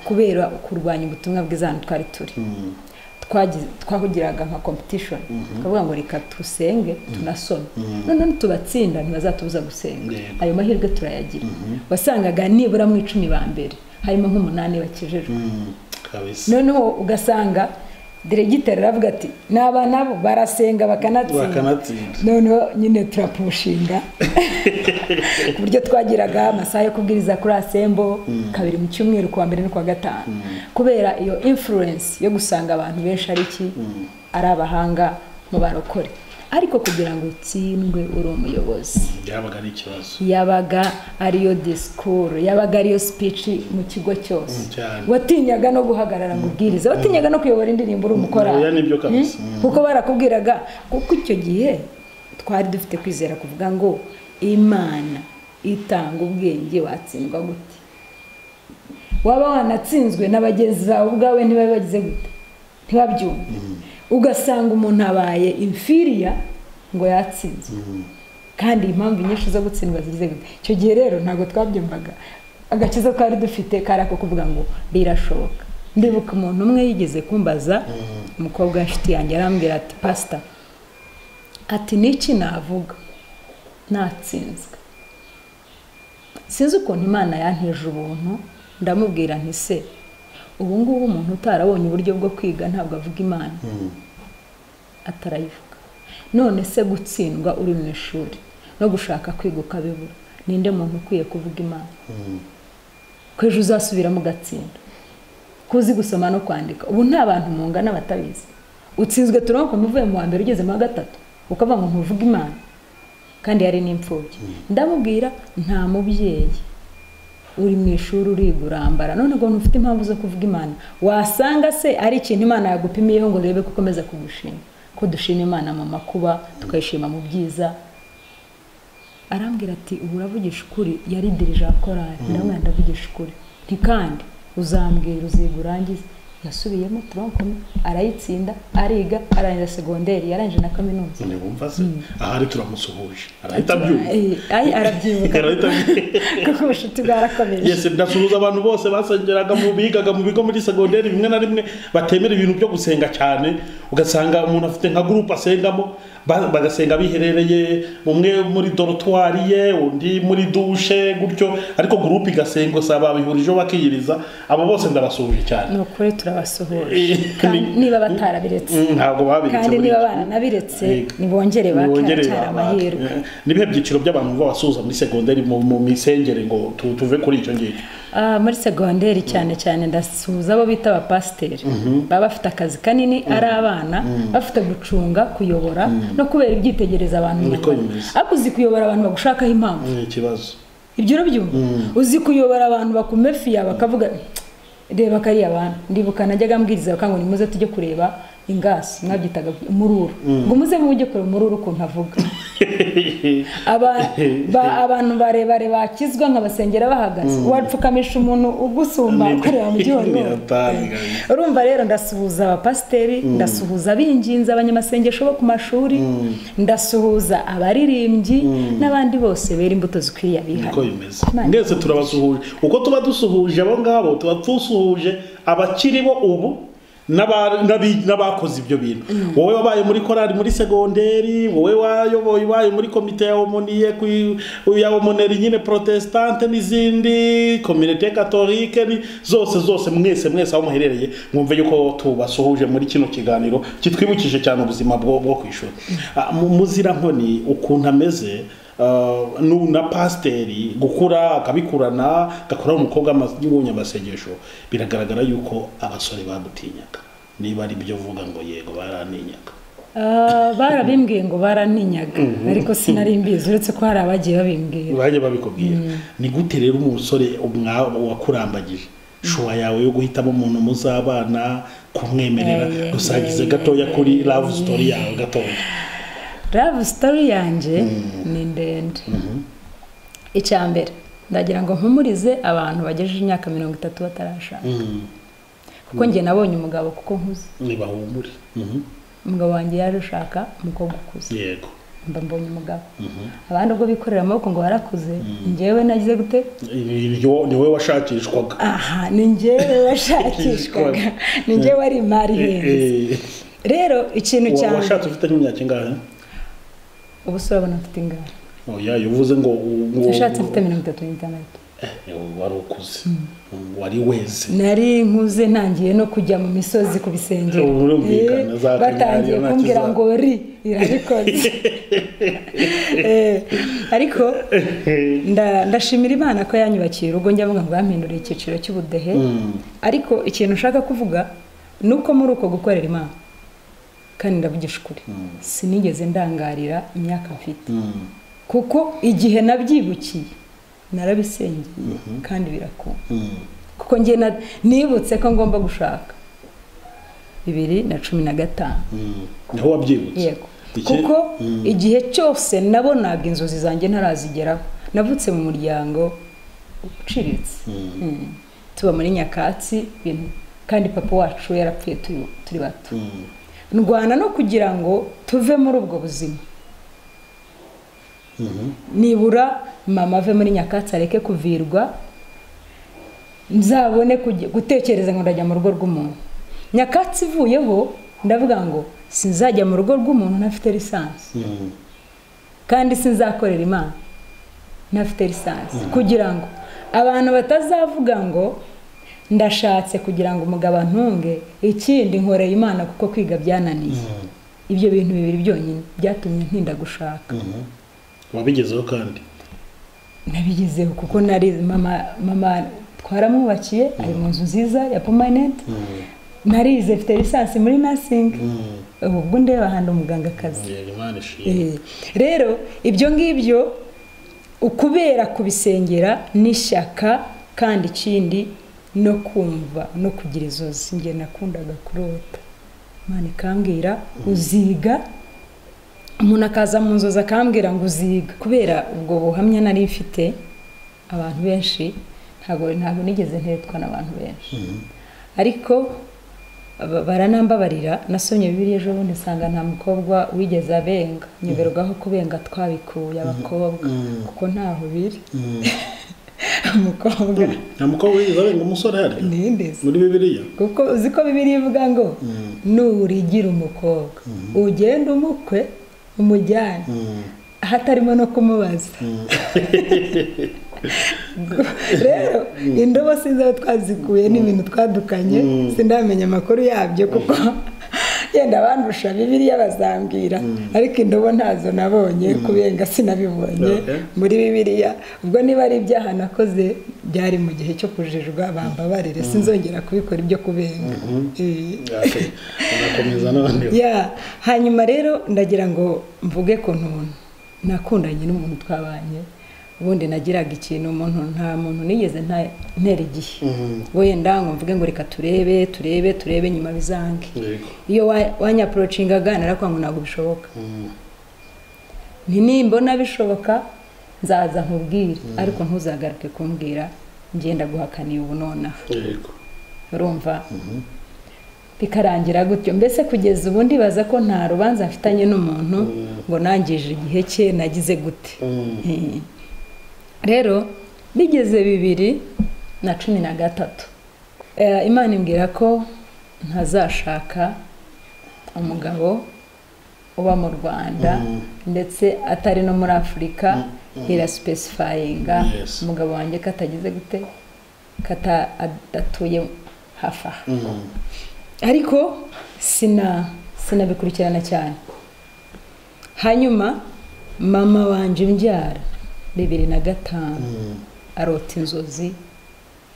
kubera kurwanya ubutumwa bwiza hano twari turi, twahugiraga nka competition, tukavuga ngo reka tusenge tunasome, none tubatsinda ntibazatubuza gusenga. Ayo mahirwe turayagira. Wasangaga nibura mu 10 ba mbere harimo nk'umunani bakijejwe. Noneho ugasanga diregiteri aravuga ati n'aba nabo barasenga bakanatsinda. Noneho nyine turapushinga ku buryo twagiraga amasaha yo kubwiriza kuri asembo 2 mu cyumweru, kuwa mbere no kuwa gatanu, kubera iyo influence yo gusanga abantu benshi ari iki ari abahanga mu barokore. Ariko kugira ngo utsindwe uri umuyobozi byabaga ari ikibazo, yabaga ariyo discours, yabaga ariyo speech mu kigo cyose. Watinyaga no guhagarara ngo ubwirize, watinyaga no kuyobora indirimbo uri umukorari, kuko barakubwiraga. Kuko icyo gihe twari dufite kwizera kuvuga ngo Imana itanga ubwenge, watsindwa gute? Waba wanatsinzwe n'abagenzi bawe ubwawe ntibabagize gute, ntibabyumve. Ugasanga umuntu abaye inferior ngo yatsinzwe, kandi impamvu nyinshi zo gutsindwa zigize gute. Icyo gihe rero ntabwo twabyumvaga. Agakiza twari dufite kari ako kuvuga ngo birashoboka. Ndibuka umuntu umwe yigeze kumbaza, umukobwa w'inshuti yanjye, arambwira ati pastor, ati niki navuga natsinzwe? Sinzi ukuntu Imana yanteje ubuntu, ndamubwira nti se Ubu ngubu umuntu utarabonye uburyo bwo kwiga ntabwo avuga Imana, atarayivuga. None se gutsindwa uri mu ishuri no gushaka kwiga ukabibura, ninde muntu ukwiye kuvuga Imana? Ko ejo uzasubiramo ugatsinda, ko uzi gusoma no kwandika. Ubu nta bantu mungana batabizi. Utsinzwe turonko muvuye mu wa mbere ugeze mu wa gatatu ukavuga ngo ntuvuge Imana, kandi yari n'imfubyi. Ndamubwira nta mubyeyi uri mu ishuri uriga urambara, none ngo ntufite impamvu zo kuvuga Imana. Wasanga se ari ikintu Imana yagupimiyeho ngo urebe ko ukomeza kugushima, ko dushima Imana mu makuba tukayishima mu byiza. Arambwira ati ubu uravugisha ukuri. Yari dirija korali. Ndamubwira ndavugisha ukuri, nti kandi uzambwira uziga urangize. Yasubiyemo tronkomi arayitsinda, ariga, arangiza segonderi, yarangije na kaminuza. Ntibumva se ahari turamusuhuje arahita abyumva. Arabyibuka kuko ubucuti bwarakomeje. Yes, ndasuhuza abantu bose basengeraga mu bigaga mu bigo muri segonderi, bimwe na rimwe batemera ibintu byo gusenga cyane, ugasanga umuntu afite nka groupe asengamo, bagasenga biherereye, umwe muri dortoir ye, undi muri douche gutyo, ariko groupe igasenga saba bihurije bakiyiriza. Abo bose ndabasuhuje cyane. Ni ukuri turabasuhuje. Kandi niba batarabiretse, ntabwo babiretse, kandi niba baranabiretse nibongere bakacyara amahirwe. Nibihe byiciro by'abantu babasuhuza muri segonderi mu misengere ngo tuve kuri icyo ngicyo? Muri segonderi cyane cyane ndasuhuza abo bita abapasiteri, baba bafite akazi kanini, ari abana bafite gucunga, kuyobora no kubera ibyitegereza abantu. Ariko uzi kuyobora abantu bagushakaho impamvu, ni ikibazo. Ibyo urabyumva? Uzi kuyobora abantu bakumefiya bakavuga reba kariya abantu. Ndibuka najyaga mbwiriza bakanga ngo nimuze tujye kureba ingasi, mwabyitaga umururu, ngo muze mujye kureba umururu ukuntu avuga. Abantu barebare bakizwa nkabasengera bahagaze, wapfukamisha umuntu ugusumba ukareba mu gihorihori. Urumva rero ndasuhuza abapasiteri, ndasuhuza abinginzi, abanyamasengesho bo ku mashuri, ndasuhuza abaririmbyi n'abandi bose bera imbuto zikwiriye abihari. Niko bimeze. Mwese turabasuhuje. Uko tuba dusuhuje abo ngabo, tuba dusuhuje abakiri bo ubu n'abakoze ibyo bintu. Wowe wabaye muri korali muri segonderi, wowe wayoboye wabaye muri komite ya homoniye ya homoneri nyine protestante n'izindi communauté catholique ni zose zose, mwese mwese aho muherereye mwumve yuko tubasuhuje muri kino kiganiro kitwibukije cyane ubuzima bwo kwishuri. Muzirankoni ukuntu ameze na pasteri gukura akabikurana gakora umukobwa w'umunyamasengesho, biragaragara yuko abasore bagutinyaga. Niba ari byo vuga ngo yego baraninyaga. Barabimbwiye ngo baraninyaga, ariko sinari mbizi, uretse ko hari abagiye babimbwira. Bagiye babikubwira. Ni gute rero umusore wakurambagije shuwa yawe yo guhitamo umuntu muzabana, kumwemerera, gusagize gatoya kuri love story yawe gatoya? Love story yanjye ni ndende. Icya mbere ndagira ngo mpumurize abantu bagejeje imyaka 30 batarashaka, kuko njye nabonye umugabo kuko nkuze. Nibahumure. Umugabo wanjye yaje ashaka umukobwa ukuze. Yego. Mba mbonye umugabo. Abandi ubwo bikorera amaboko ngo barakuze, njyewe nagize gute? Ni wowe washakishwaga. Aha, ni njyewe washakishwaga. Ni njyewe wari imari ihenze. Rero ikintu cyane washatse ufite nk'imyaka ingahe? Ubu se urabona mfite ingahe? Oya, uvuze ngo nashatse mfite 36. Wari ukuze, wari weze. Nari nkuze, ntangiye no kujya mu misozi ku bisengero. Batangiye kumbwira ngo ri irabikoze. Ariko ndashimira Imana ko yanyubakiye urugo, njya mvuga ngo yampinduriye icyiciro cy'ubudehe. Ariko ikintu nshaka kuvuga nuko muri uko gukorera Imana, kandi ndavugisha ukuri, sinigeze ndangarira imyaka mfite, kuko igihe nabyibukiye narabisengeye kandi birakunda. Kuko njye nibutse ko ngomba gushaka 2015. Niho wabyibutse? Yego. Kuko igihe cyose nabonaga inzozi zanjye ntarazigeraho. Navutse mu muryango uciriritse, tuba muri nyakatsi, kandi papa wacu yarapfuye turi bato. Ndwana no kugira ngo tuve muri ubwo buzima. Nibura mama ave muri nyakatsi areke kuvirwa, nzabone gutekereza ngo ndajya mu rugo rw'umuntu. Nyakatsi ivuyeho ndavuga ngo sinzajya mu rugo rw'umuntu ntafite lisansi, kandi sinzakorera Imana ntafite lisansi, kugira ngo abantu batazavuga ngo Ndashatse kugira ngo umugabo antunge, ikindi nkoreye Imana kuko kwiga byananiye. Ibyo bintu bibiri byonyine byatumye ntinda gushaka. Wabigezeho kandi? Nabigezeho kuko nari mama twaramwubakiye, ari mu nzu nziza ya permanent. Narize, mfite lisansi muri nursing. Ubwo ndeba hano umuganga akazi. Rero ibyo ngibyo ukubera kubisengera n'ishyaka, kandi ikindi no kumva no kugira izozi. Nge nakundaga kurota Imana ikambwira uziga, umuntu akaza mu nzozi akambwira ngo uziga. Kubera ubwo buhamya nari mfite, abantu benshi ntabwo nigeze nteretwa n'abantu benshi, ariko baranambabarira. Nasomye Bibiliya ejo bundi nsanga nta mukobwa wigeze abenga, nyoberwaho kubenga twabikuye abakobwa kuko ntaho biri. Umukobwa nta mukobwa wigeze abenga umusore hari muri Bibiliya, kuko uzi ko Bibiliya ivuga ngo nurigira umukobwa ugenda umukwe umujyane hatarimo no kumubaza. Rero indobo sinzi aho twazikuye n'ibintu twadukanye, sindamenya amakuru yabyo kuko yenda abandusha Bibiliya bazambwira, ariko indobo ntazo nabonye, kubenga sinabibonye muri Bibiliya. Ubwo niba ari ibyaha nakoze byari mu gihe cyo kujijwa, bambabarire, sinzongera kubikora ibyo kubenga. Hanyuma rero ndagira ngo mvuge ku ntuntu nakundanye n'umuntu twabanye. Ubundi nagiraga ikintu umuntu, nta muntu nigeze ntera igihe wenda ngo mvuge ngo reka turebe turebe turebe nyuma bizange. Iyo wanyaprocingaga narakwa ngo ntabwo bishoboka, nti nimbona bishoboka nzaza nkubwire, ariko ntuzagaruke kumbwira ngenda guhakaniye ubu nonaha. Urumva bikarangira gutyo. Mbese kugeza ubu ndibaza ko nta rubanza mfitanye n'umuntu ngo nangije igihe cye nagize gute. Rero bigeze 2013 Imana imbwira ko ntazashaka umugabo uba mu Rwanda ndetse atari no muri Afurika. Iraspecifyinga umugabo wanjye katagize gute, kata adatuye hafa. Ariko sinabikurikirana cyane. Hanyuma mama wanje imbyara 2005 arota inzozi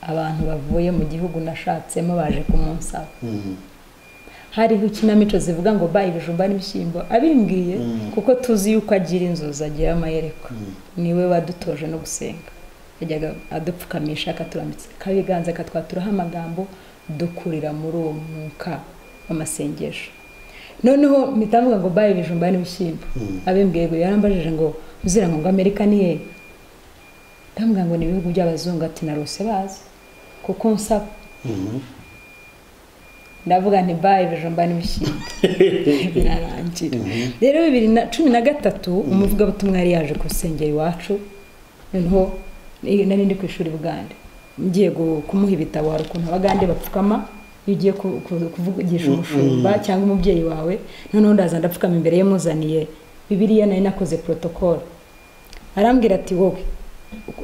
abantu bavuye mu gihugu nashatsemo baje kumunsaba. Hariho ikinamico zivuga ngo bayi ibijumba n'ibishyimbo, abimbwiye kuko tuzi yuko agira inzozi, agira amayerekwa. Niwe wadutoje no gusenga, yajyaga adupfukamisha akaturambitsa kabiganza akatwaturaho amagambo, dukurira muri uwo mwuka w'amasengesho. Noneho mpita mvuga ngo bayi ibijumba n'ibishyimbo. Abimbwiye ngo yarambajije ngo uzira ngo Amerika ni he? Ndamubwira ngo ni ibihugu by'abazungu. Ati narose bazi kuko nsaba. Ndavuga nti bayi ibijumba n'ibishyimbo birarangira. Rero 2013 umuvugabutumwa yari yaje ku rusengero iwacu, noneho nari ndi ku ishuri Bugande, ngiye kumuha ibitabo. Hari ukuntu abagande bapfukama iyo ugiye kuvugisha umushumba cyangwa umubyeyi wawe. Noneho ndaza ndapfukama imbere ye, muzaniye Bibiliya, nari nakoze protocol. Arambwira ati wowe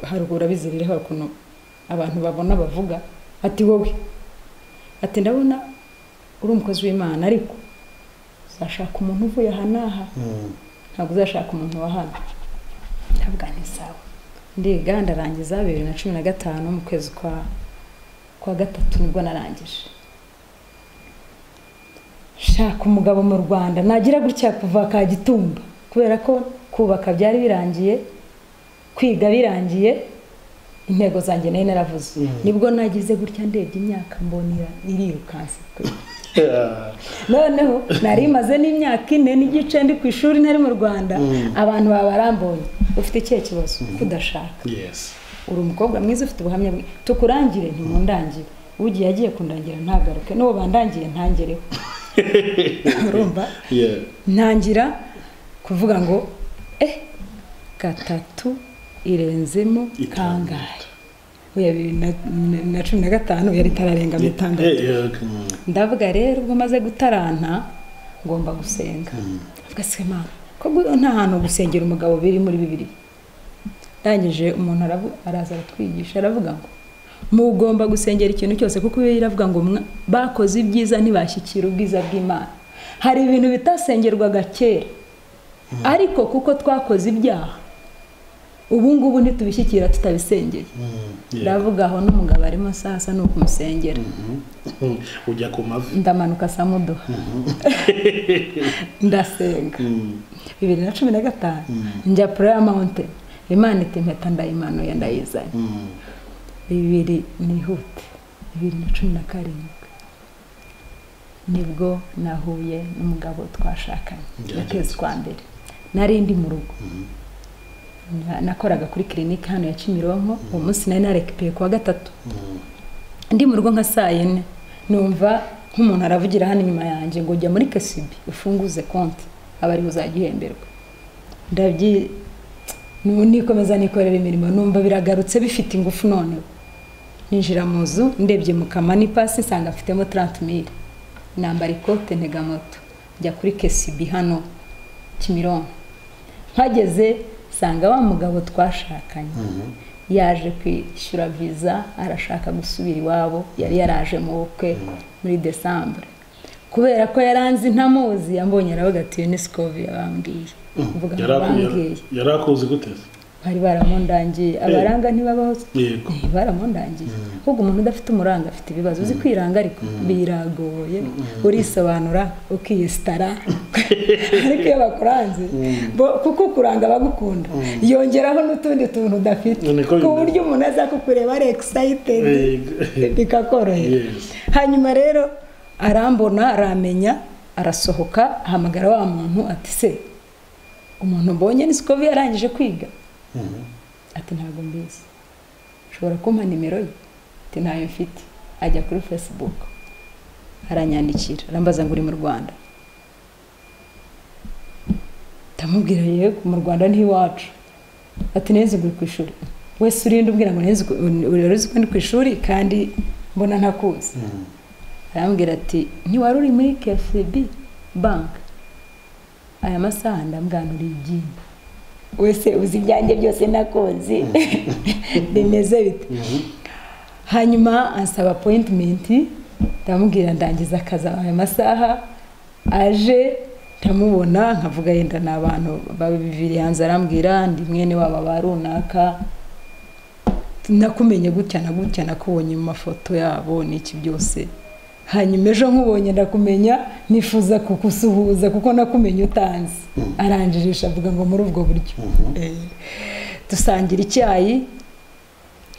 haruguru abizirireho ukuntu abantu babona bavuga, ati wowe, ati ndabona uri umukozi w'Imana, ariko uzashaka umuntu uvuye aha n'aha, ntabwo uzashaka umuntu wa hano. Ndavuga nti sawa. Ndiga ndarangiza 2015 mu kwezi kwa gatatu nibwo narangije. Shaka umugabo mu Rwanda nagira gutya kuva Kagitumba, kubera ko kubaka byari birangiye, kwiga birangiye, intego zanjye nari naravuze. Nibwo nagize gutya ndebye imyaka mbonera irirukanse. Noneho nari maze n'imyaka 4 n'igice ndi ku ishuri ntari mu Rwanda. Abantu babarambonye ufite ikihe kibazo kudashaka. Uri umukobwa mwiza ufite ubuhamya, tukurangire ntimundangire. Ugiye agiye kundangira ntagaruke, n'uwo bandangiye ntangereho. Urumva? Ntangira kuvuga ngo 3 irenzemo kangahe? Oya 2015 yari tararenga 6. Ndavuga rero ubwo maze gutaranta ngomba gusenga. Avuga se Mana ko nta hantu gusengera umugabo biri muri Bibiliya. Ndangije umuntu araza aratwigisha aravuga ngo Mugomba gusengera ikintu cyose, kuko Bibiliya iravuga ngo bakoze ibyiza ntibashyikira ubwiza bw'Imana. Hari ibintu bitasengerwaga kera, ariko kuko twakoze ibyaha ubu ngubu ntitubishyikira tutabisengeye. Ndavuga aho n'umugabo arimo sasa ni ukumusengera. Ujya ku mavi. Ndamanuka samuduha ndasenga. 2015 njya Prayer Mountain, Imana iti impeta ndayimanuye ndayizanye. 2017 nibwo nahuye n'umugabo twashakanye mu kwezi kwa mbere. Nari ndi mu rugo, nakoraga kuri clinique hano ya Kimironko. Uwo munsi nari narekipeye kuwa gatatu, ndi mu rugo nka saa 4 numva nk'umuntu aravugira hano inyuma yanjye ngo jya muri KCB ufunguze konti aba ariho uzajya uhemberwa. Nikomeza nikorera imirimo, numva biragarutse bifite ingufu. Noneho ninjira mu nzu ndebye mu kamani pasi nsanga mfitemo 30,000, nambara ikote ntega moto njya kuri KCB hano Kimironko. Mpageze nsanga wa mugabo twashakanye yaje kwishyura visa, arashaka gusubira iwabo, yari yaraje mu bukwe muri December. Kubera ko yaranzi ntamuzi, yambonye aravuga ati ni Scovia bambwiye. Mvuga ngo bambwiye. Yarakuzi gute? Bari baramundangiye. Abaranga ntibabaho. Baramundangiye. Ahubwo umuntu udafite umuranga afite ibibazo. Uzi kwiranga ariko biragoye. Urisobanura ukiyestara. Ariko iyo bakuranze kuko kuranga bagukunda, yongeraho n'utundi tuntu udafite, ku buryo umuntu aza kukureba ari excited bikakorohera. Hanyuma rero arambona aramenya, arasohoka ahamagara wa muntu ati se umuntu mbonye ni Scovia yarangije kwiga? Ati ntabwo mbizi, ushobora kumpa nimero ye? Ati ntayo mfite. Ajya kuri Facebook aranyandikira, arambaza ngo uri mu Rwanda? Ndamubwira yego, mu Rwanda ni iwacu. Ati neza ngo uri ku ishuri? Wese urinde umbwira ngo neza uri ko ndi ku ishuri kandi mbona ntakuzi. Arambwira ati ntiwari uri muri KCB bank aya masaha? Ndamwanuriye igimba. Wese uzi ibyanjye byose nakoze bimeze bite? Hanyuma ansaba appointment, ndamubwira ndangiza akazi aya masaha. Aje ndamubona nkavuga yenda ni abantu babiviriye hanze. Arambwira ndi mwene waba ba runaka, nakumenye gutya na gutya, nakubonye mu mafoto yabo n'iki byose. Hanyuma ejo nkubonye ndakumenya, nifuza kukusuhuza kuko nakumenye utanzi. Aranjirisha avuga ngo muri ubwo buryo. Dusangira icyayi.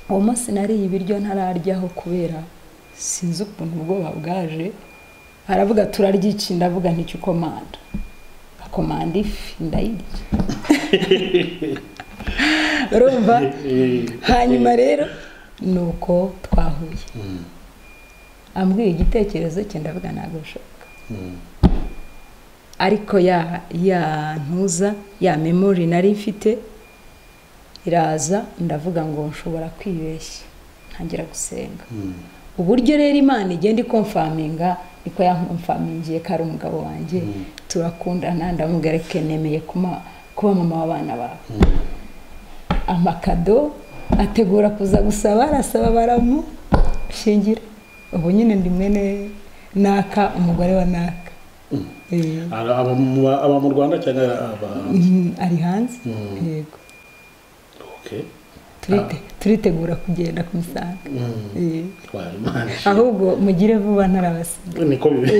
Uwo munsi nariye ibiryo ntararyaho kubera sinzi ukuntu ubwoba bwaje. Aravuga turarya iki? Ndavuga nti ukomanda. Akomanda ifi ndayirya. Urumva? Hanyuma rero nuko twahuye. Ambwiye igitekerezo cye ndavuga ntabwo bishoboka. Ariko ya ntuza ya memory nari mfite iraza, ndavuga ngo nshobora kwibeshya, ntangira gusenga. Uburyo rero Imana igenda ikonfaminga niko yankonfamingiye ko ari umugabo wanjye. Turakundana, ndamubwira ko nemeye kuba mama w'abana bawe. Amakado ategura kuza gusaba, arasaba baramushyingira. Ubu nyine ndi mwene naka, umugore wa naka. Aba mu Rwanda cyangwa aba hanze? Ari hanze. Yego. Turitegura kugenda kumusanga. Ahubwo mugire vuba ntarabasiga. Niko bibi.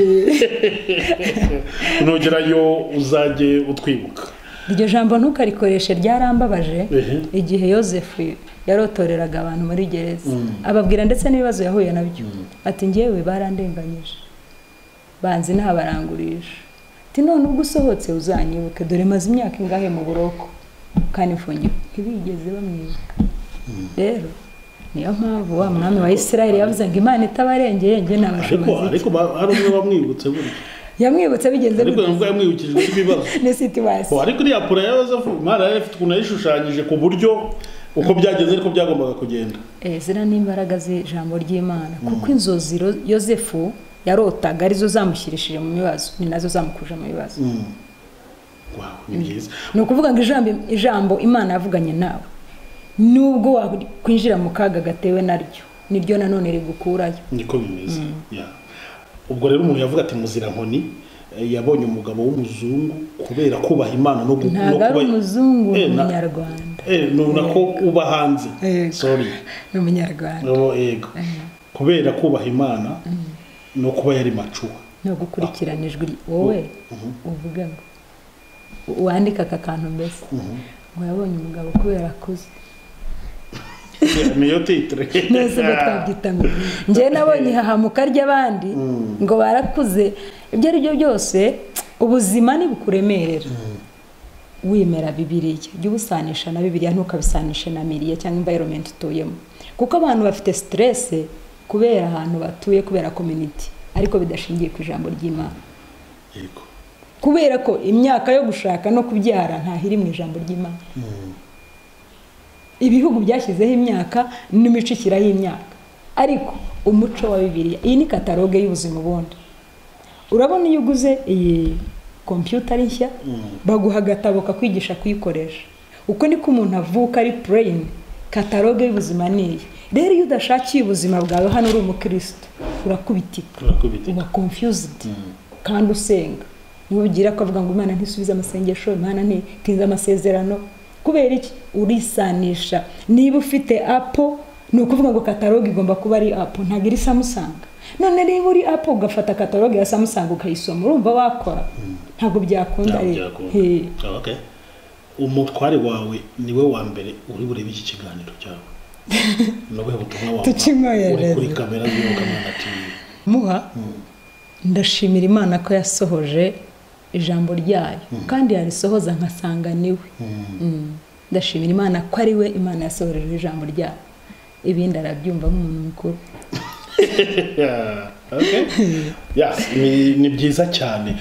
Nugerayo uzajye utwibuka. Iryo jambo ntukarikoreshe, ryarambabaje igihe Yosefu yarotoreraga abantu muri gereza, ababwira ndetse n'ibibazo yahuye nabyo. Ati ngewe barandenganyije, banzi ntabarangurisha. Ati none ubwo usohotse uzanyibuke, dore maze imyaka ingahe mu buroko kandi mfungiwe. Ntibigeze bamwibuka. Rero niyo mpamvu wa mwami wa Isirayeli yavuze ngo Imana itabarengeye nge nabashoboza. Ariko hari umwe wamwibutse burya. Yamwibutse bigenze ariko yamwibukijwe ibibazo. Ni situation. Ariko iriya pura ya Yosefu Imana yari ifite ukuntu yayishushanyije ku buryo uko byageze ariko byagombaga kugenda. Zira n'imbaraga z'ijambo ry'Imana, kuko inzozi Yosefu yarotaga arizo zamushyirishije mu bibazo, ni nazo zamukuje mu bibazo. Wow, ni byiza. Ni ukuvuga ngo ijambo Imana yavuganye nawe, nubwo wakwinjira mu kaga gatewe naryo, Niryo nanone rigukurayo. Niko bimeze. Ubwo rero umuntu yavuga ati Muzirankoni yabonye umugabo w'umuzungu kubera kubaha Imana no kuba umuzungu n'umunyarwanda. Nako uba hanze. Sorry. Ni umunyarwanda. Yego. Kubera kubaha Imana no kuba yari macuwa. No gukurikirana ijwi wowe uvuga ngo wandika aka kantu mbese ngo yabonye umugabo kubera akuze. Niyo titre. Nese twabyita ngo njye nabonye ihahamuka ry'abandi ngo barakuze. Ibyo ari byo byose ubuzima ni bukuremerera. Wimera Bibiliya, jya ubusanisha na Bibiliya, ntukabisanishe na miriye cyangwa environment utuyemo. Kuko abantu bafite stress kubera ahantu batuye, kubera community, ariko bidashingiye ku ijambo ry'Imana. Yego. Kubera ko imyaka yo gushaka no kubyara ntahiri mu ijambo ry'Imana. Ibihugu byashyizeho imyaka n'imico ishyiraho imyaka, ariko umuco wa Bibiliya, iyi ni kataloge y'ubuzima ubundi. Urabona iyo uguze iyi computer nshya baguha agatabo kakwigisha kuyikoresha. Uko niko umuntu avuka ari plain, kataloge y'ubuzima niyi. Rero iyo udashakiye ubuzima bwawe hano uri umukristo urakubitika, uba confused kandi usenga. Niba ugira ko avuga ngo Imana ntisubiza amasengesho, Imana ntitinza amasezerano, kubera iki? Urisanisha. Niba ufite Apple ni ukuvuga ngo kataloge igomba kuba ari Apple, ntabwo iri Samsung. None niba uri Apple ugafata kataloge ya Samsung ukayisoma, urumva wakora? Ntabwo byakunda. Okay. Umutware wawe niwe wa mbere uri burebe iki kiganiro cyawe. Nobe butumwa wawe uri kuri kamera y'Iyobokamana TV. Muha ndashimira Imana ko yasohoje ijambo ryayo kandi yarisohoza nkasanga niwe. Ndashimira Imana ko ari we Imana yasohoreje ijambo ryayo. Ibindi arabyumva nk'umuntu mukuru. Okay. Yes, ni byiza cyane.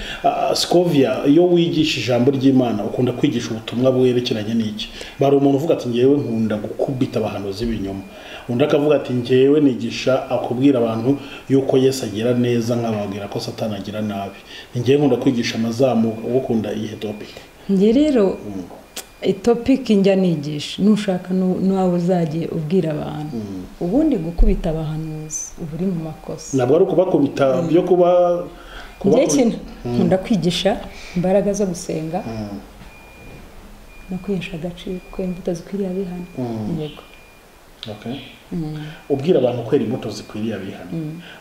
Scovia, iyo wigisha ijambo ry'Imana ukunda kwigisha ubutumwa bwerekeranye n'iki? Bari umuntu uvuga ati ngewe nkunda gukubita abahanuzi b'ibinyoma. Undi akavuga ati ngewe nigisha akubwira abantu yuko Yesu agira neza nkababwira ko Satani agira nabi. Ngewe nkunda kwigisha amazamu, ukunda iyihe topic? Nge rero topic njya nigisha nushaka n'aho uzagiye ubwira abantu. Ubundi gukubita abahanuzi uba uri mu makosa. Ntabwo ari ukubakubita byo kuba nkunda kwigisha imbaraga zo gusenga no kwihesha agaciro, kwera imbuto zikwiriye abihana. Yego. Okay. Ubwira abantu kwera imbuto zikwiriye abihana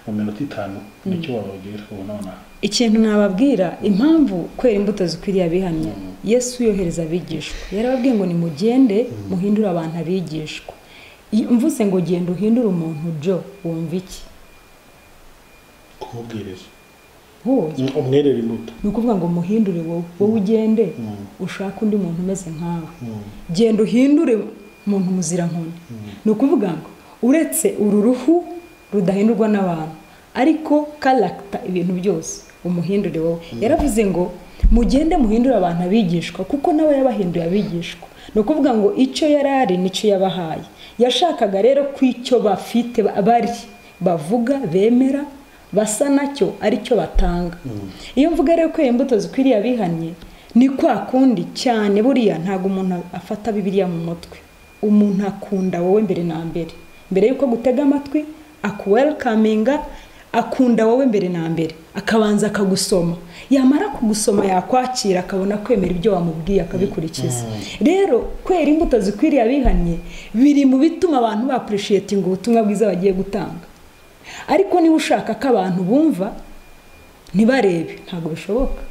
mu minota 5 nicyo wababwira ubu none? Ikintu nababwira, impamvu kwera imbuto zikwiriye abihannye, Yesu yohereza abigishwa. Yarababwiye ngo nimugende muhindure abantu abigishwa. Mvuze ngo genda uhindure umuntu jo, wumva iki? Kumubwiriza. Umwerera imbuto. Ni ukuvuga ngo muhindure wowe, wowe ugende ushaka undi muntu umeze nkawe. Genda uhindure umuntu Muzirankoni. Ni ukuvuga ngo uretse uru ruhu rudahindurwa n'abantu, ariko character ibintu byose umuhindure wowe. Yaravuze ngo mugende muhindure abantu abigishwa, kuko nawe yabahinduye abigishwa. Ni ukuvuga ngo icyo yarari nicyo yabahaye. Yashakaga rero ko icyo bafite bari bavuga bemera basa nacyo aricyo batanga. Iyo mvuga rero ko imbuto zikwiriye abihannye ni kwa kundi cyane. Buriya ntago umuntu afata Bibiliya mu mutwe. Umuntu akunda wowe mbere na mbere. Mbere yuko gutega amatwi akuwelcominga, akunda wowe mbere na mbere, akabanza akagusoma. Yamara kugusoma yakwakira akabona kwemera ibyo wamubwiye akabikurikiza. Rero kwera imbuto zikwiriye abihannye biri mu bituma abantu ba appreciating ubutumwa bwiza bagiye gutanga. Ariko niba ushaka ko abantu bumva ntibarebe, ntabwo bishoboka.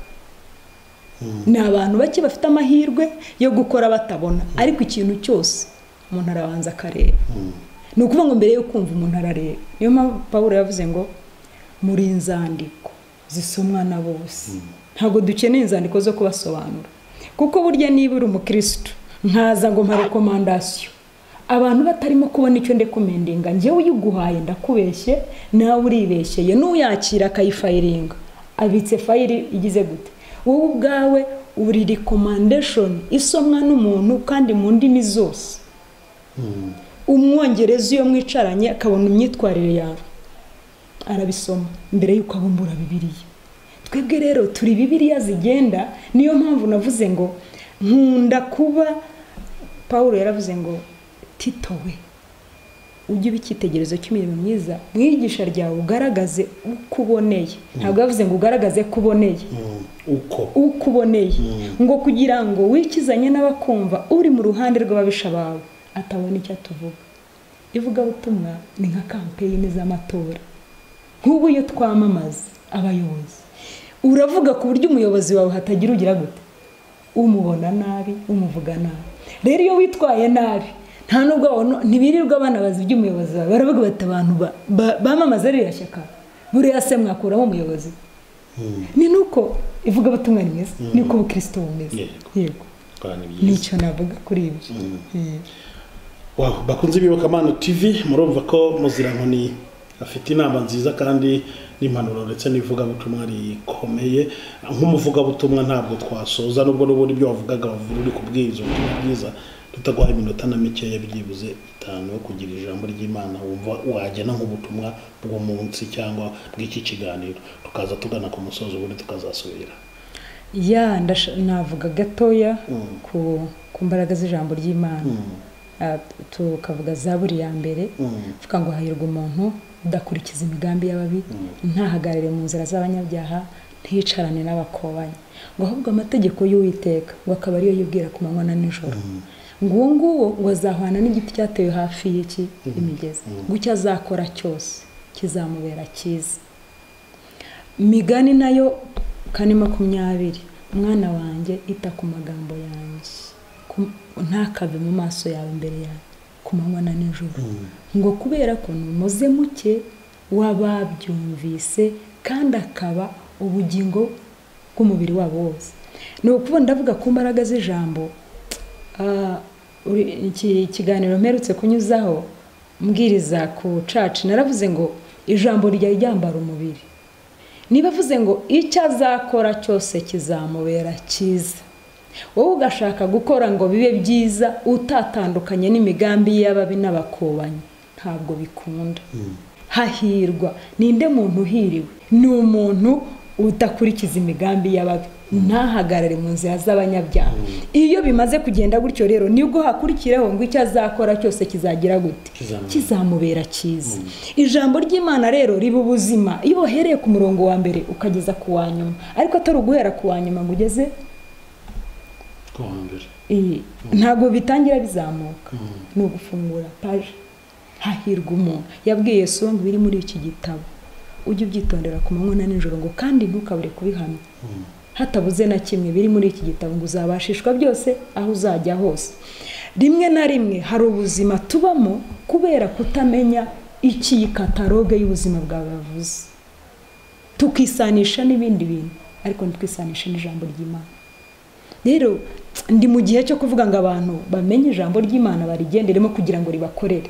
Ni abantu bake bafite amahirwe yo gukora batabona, ariko ikintu cyose umuntu arabanza akareba. Ni ukuvuga ngo mbere yo kumva umuntu arareba. Niyo mpamvu Pawulo yavuze ngo muri inzandiko zisomwa na bose. Ntabwo dukeneye inzandiko zo kubasobanura. Kuko burya niba uri umukristo nkaza ngo mpa recommandation, abantu batarimo kubona icyo ndekomendinga, njyewe uyiguhaye ndakubeshye, nawe uribeshyeye, n'uyakira akayifayiringa abitse fayiri igize gute? Wowe ubwawe uri recommendation isomwa n'umuntu kandi mu ndimi zose. Umwongereza iyo mwicaranye akabona imyitwarire yawe arabisoma mbere yuko abumbura Bibiliya. Twebwe rero turi Bibiliya zigenda. Niyo mpamvu navuze ngo nkunda kuba Paulo yaravuze ngo Tito we Ujye uba icyitegererezo cy'imirimo myiza, mu iyigisha ryawe ugaragaze uko uboneye. Ntabwo yavuze ngo ugaragaze ko uboneye, uko uboneye, ngo kugira ngo wikizanye n'abakumva uri mu ruhande rw'ababisha bawe atabona icyo atuvuga. Ivugabutumwa ni nka kampeyini z'amatora. Nk'ubu iyo twamamaza abayobozi, uravuga ku buryo umuyobozi wawe hatagira ugira gute, umubona nabi, umuvuga nabi. Rero iyo witwaye nabi, nta nubwo ntibirirwa banabaza iby'umuyobozi wawe, baravuga bati abantu bamamaza ririya shyaka, buriya se mwakuramo umuyobozi. Ni nuko ivugabutumwa ni mwiza, niko ubukristo bumeze. Yego, nicyo navuga kuri ibyo. Wow, bakunze Iyobokamana TV, murumva ko Muzirankoni afite inama nziza kandi n'impanuro ndetse n'ivugabutumwa rikomeye. Nk'umuvugabutumwa ntabwo twasoza nubwo n'ubundi ibyo wavugaga wavuga uri kubwiriza ubutumwa bwiza, tutaguha iminota na mikeya byibuze 5 yo kugira ijambo ry'Imana wumva wagena nk'ubutumwa bw'umunsi cyangwa bw'iki kiganiro, tukaza tugana ku musozo ubundi tukazasubira. Ya, navuga gatoya ku mbaraga z'ijambo ry'Imana. Tukavuga Zaburi ya mbere, tuvuga ngo hahirwa umuntu udakurikiza imigambi y'ababi, ntahagarare mu nzira z'abanyabyaha, ntiyicarane n'abakobanyi, ngo ahubwo amategeko y'Uwiteka ngo akaba ariyo yibwira ku manywa na nijoro, ngo uwo nguwo ngo azahwana n'igiti cyatewe hafi y'iki imigezi, ngo icyo azakora cyose kizamubera cyiza. Migani nayo 4:20, mwana wanjye ita ku magambo yanjye, ntakave mu maso yawe imbere yawe ku manywa na nijoro, ngo kubera ko numuze muke w'ababyumvise kandi akaba ubugingo bw'umubiri wabo wose. Ni ukuvuga ndavuga ku mbaraga z'ijambo. Iki kiganiro mperutse kunyuzaho mbwiriza ku church, naravuze ngo ijambo rijya ryambara umubiri. Niba avuze ngo icyo azakora cyose kizamubera cyiza, wowe ugashaka gukora ngo bibe byiza utatandukanye n'imigambi y'ababi n'abakobanyi, ntabwo bikunda. Hahirwa ninde muntu uhiriwe? Ni umuntu udakurikiza imigambi y'ababi, ntahagarare mu nzira z'abanyabyaha. Iyo bimaze kugenda gutyo rero nibwo hakurikiraho ngo icyo azakora cyose kizagira gute, kizamubera cyiza. Ijambo ry'Imana rero riba ubuzima iyo wahereye ku murongo wa mbere ukageza ku wa nyuma, ariko atari uguhera ku wa nyuma ngo ugeze ku wa mbere. Ntabwo bitangira bizamuka, ni ugufungura page. Hahirwa umuntu yabwiye Yesu ngo biri muri iki gitabo ujye ubyitondera ku manywa na nijoro, ngo kandi ntukabure kubihamya hatabuze na kimwe biri muri iki gitabo, ngo uzabashishwa byose aho uzajya hose. Rimwe na rimwe hari ubuzima tubamo kubera kutamenya iki iyi kataloge y'ubuzima bwawe bavuze, tukisanisha n'ibindi bintu ariko ntitwisanishe n'ijambo ry'Imana. Rero ndi mu gihe cyo kuvuga ngo abantu bamenye ijambo ry'Imana barigenderemo kugira ngo ribakorere,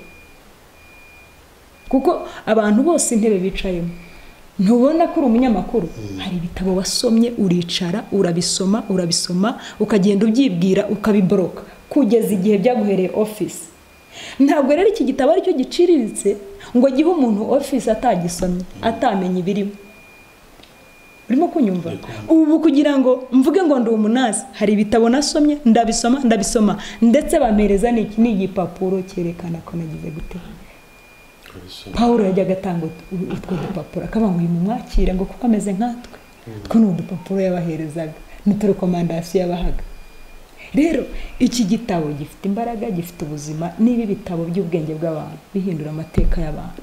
kuko abantu bose intebe bicayemo ntubona ko uri umunyamakuru, hari ibitabo wasomye uricara urabisoma urabisoma ukagenda ubyibwira ukabiboroka kugeza igihe byaguhereye office. Ntabwo rero iki gitabo aricyo giciriritse ngo gihe umuntu office atagisomye atamenye ibirimo. Urimo kunyumva? Ubu kugira ngo mvuge ngo ndi umunazi, hari ibitabo nasomye ndabisoma ndabisoma ndetse bampereza n'iki n'igipapuro cyerekana ko nagize gute. Paulo yajyaga atanga utwo dupapuro akaba ngo uyu mumwakire ngo kuko ameze nkatwe. Two ni udupapuro yabaherezaga n'uturekomandasiyo yabahaga. Rero iki gitabo gifite imbaraga, gifite ubuzima. Niba ibitabo by'ubwenge bw'abantu bihindura amateka y'abantu,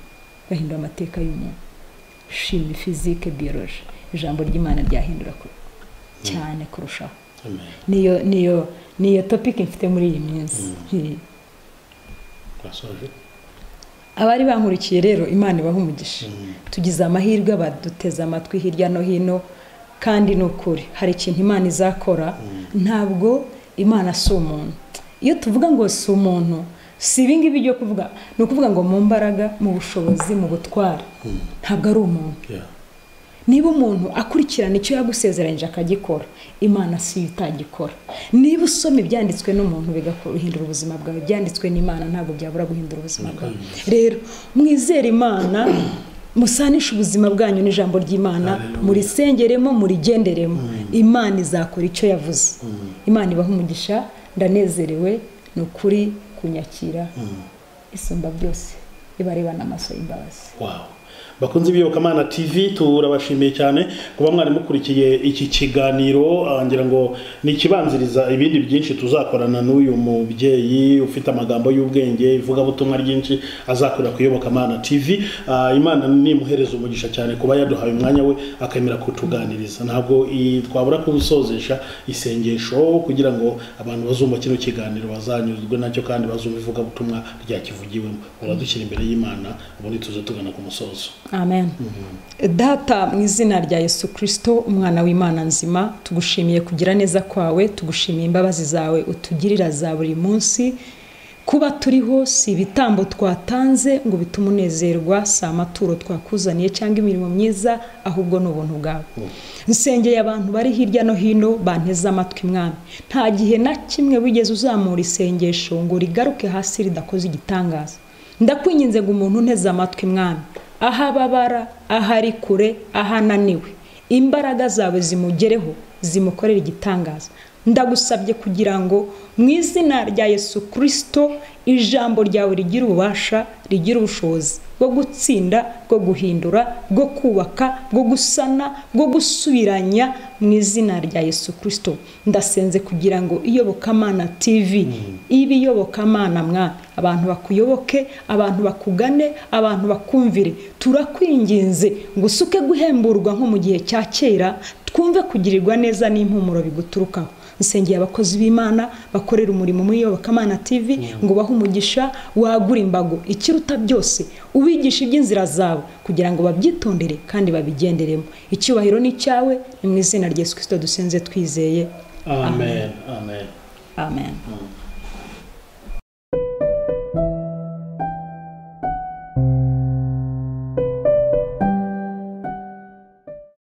bahindura amateka y'umuntu, shimi, physique, biologie, ijambo ry'Imana ryahindura cyane kurushaho. Niyo topic mfite muri iyi minsi. Abari bankurikiye rero Imana ibaha umugisha. Tugize amahirwe baduteze amatwi hirya no hino, kandi nukuri hari ikintu Imana izakora. Ntabwo Imana si umuntu. Iyo tuvuga ngo si umuntu, si ibi ngibi byo kuvuga, ni ukuvuga ngo mu mbaraga, mu bushobozi, mu butware, ntabwo ari umuntu. Niba umuntu akurikirana icyo yagusezeranyije akagikora, Imana si yo itagikora. Niba usoma ibyanditswe n'umuntu bigahindura ubuzima bwawe, ibyanditswe n'Imana ntabwo byabura guhindura ubuzima bwawe. Rero mwizere Imana, musanishe ubuzima bwanyu n'ijambo ry'Imana, murisengeremo, murigenderemo. Imana izakora icyo yavuze. Imana ibaha umugisha. Ndanezerewe ni ukuri kunyakira. Isumba byose Ibarebana amaso y'imbabazi. Wow. Bakunzi b'Iyobokamana TV, turabashimiye cyane kuba mwari mukurikiye iki kiganiro. Ngira ngo ni ikibanziriza ibindi byinshi tuzakorana n'uyu mubyeyi ufite amagambo y'ubwenge, ivugabutumwa ryinshi azakorera ku Iyobokamana TV. Imana nimuhereza umugisha cyane kuba yaduhaye umwanya we akemera kutuganiriza. Ntabwo twabura kubusozesha isengesho kugira ngo abantu bazumva kino kiganiro bazanyuzwe nacyo kandi bazumva ivugabutumwa ryakivugiwemo. Uradushyira imbere y'Imana, ubundi tuze tugana ku musozo. Amen. Data, mu izina rya Yesu Kristo, umwana w'Imana nzima, tugushimiye kugira neza kwawe, tugushimiye imbabazi zawe utugirira za buri munsi. Kuba turiho si ibitambo twatanze ngo bitume unezerwa, si amaturo twakuzaniye cyangwa imirimo myiza, ahubwo ni ubuntu bwawe. Nsengeye abantu bari hirya no hino banteze amatwi Mwami. Nta gihe na kimwe wigeze uzamura isengesho ngo rigaruke hasi ridakoze igitangaza. Ndakwinginze ngo umuntu unteze amatwi Mwami, aho ababara, aho ari kure, aho ananiwe, imbaraga zawe zimugereho, zimukorere igitangaza. Ndagusabye kugira ngo mu izina rya Yesu Kristo ijambo ryawe rigira ububasha, rigira ubushobozi bwo gutsinda, bwo guhindura, bwo kubaka, bwo gusana, bwo gusubiranya mu izina rya Yesu Kristo. Ndasenze kugira ngo Iyobokamana TV ibe Iyobokamana Mwami, abantu bakuyoboke, abantu bakugane, abantu bakumvire. Turakwinginze ngo usuke guhemburwa nko mu gihe cya kera, twumve kugirirwa neza n'impumuro biguturukaho. Nsengeye abakozi b'Imana bakorera umurimo muri Iyobokamana TV ngo bahe umugisha, wagura imbago, ikiruta byose ubigisha iby'inzira zabo kugira ngo babyitondere kandi babigenderemo. Icyubahiro ni cyawe, ni mu izina rya Yesu Kristo dusenze twizeye. Amen. Amen. Amen.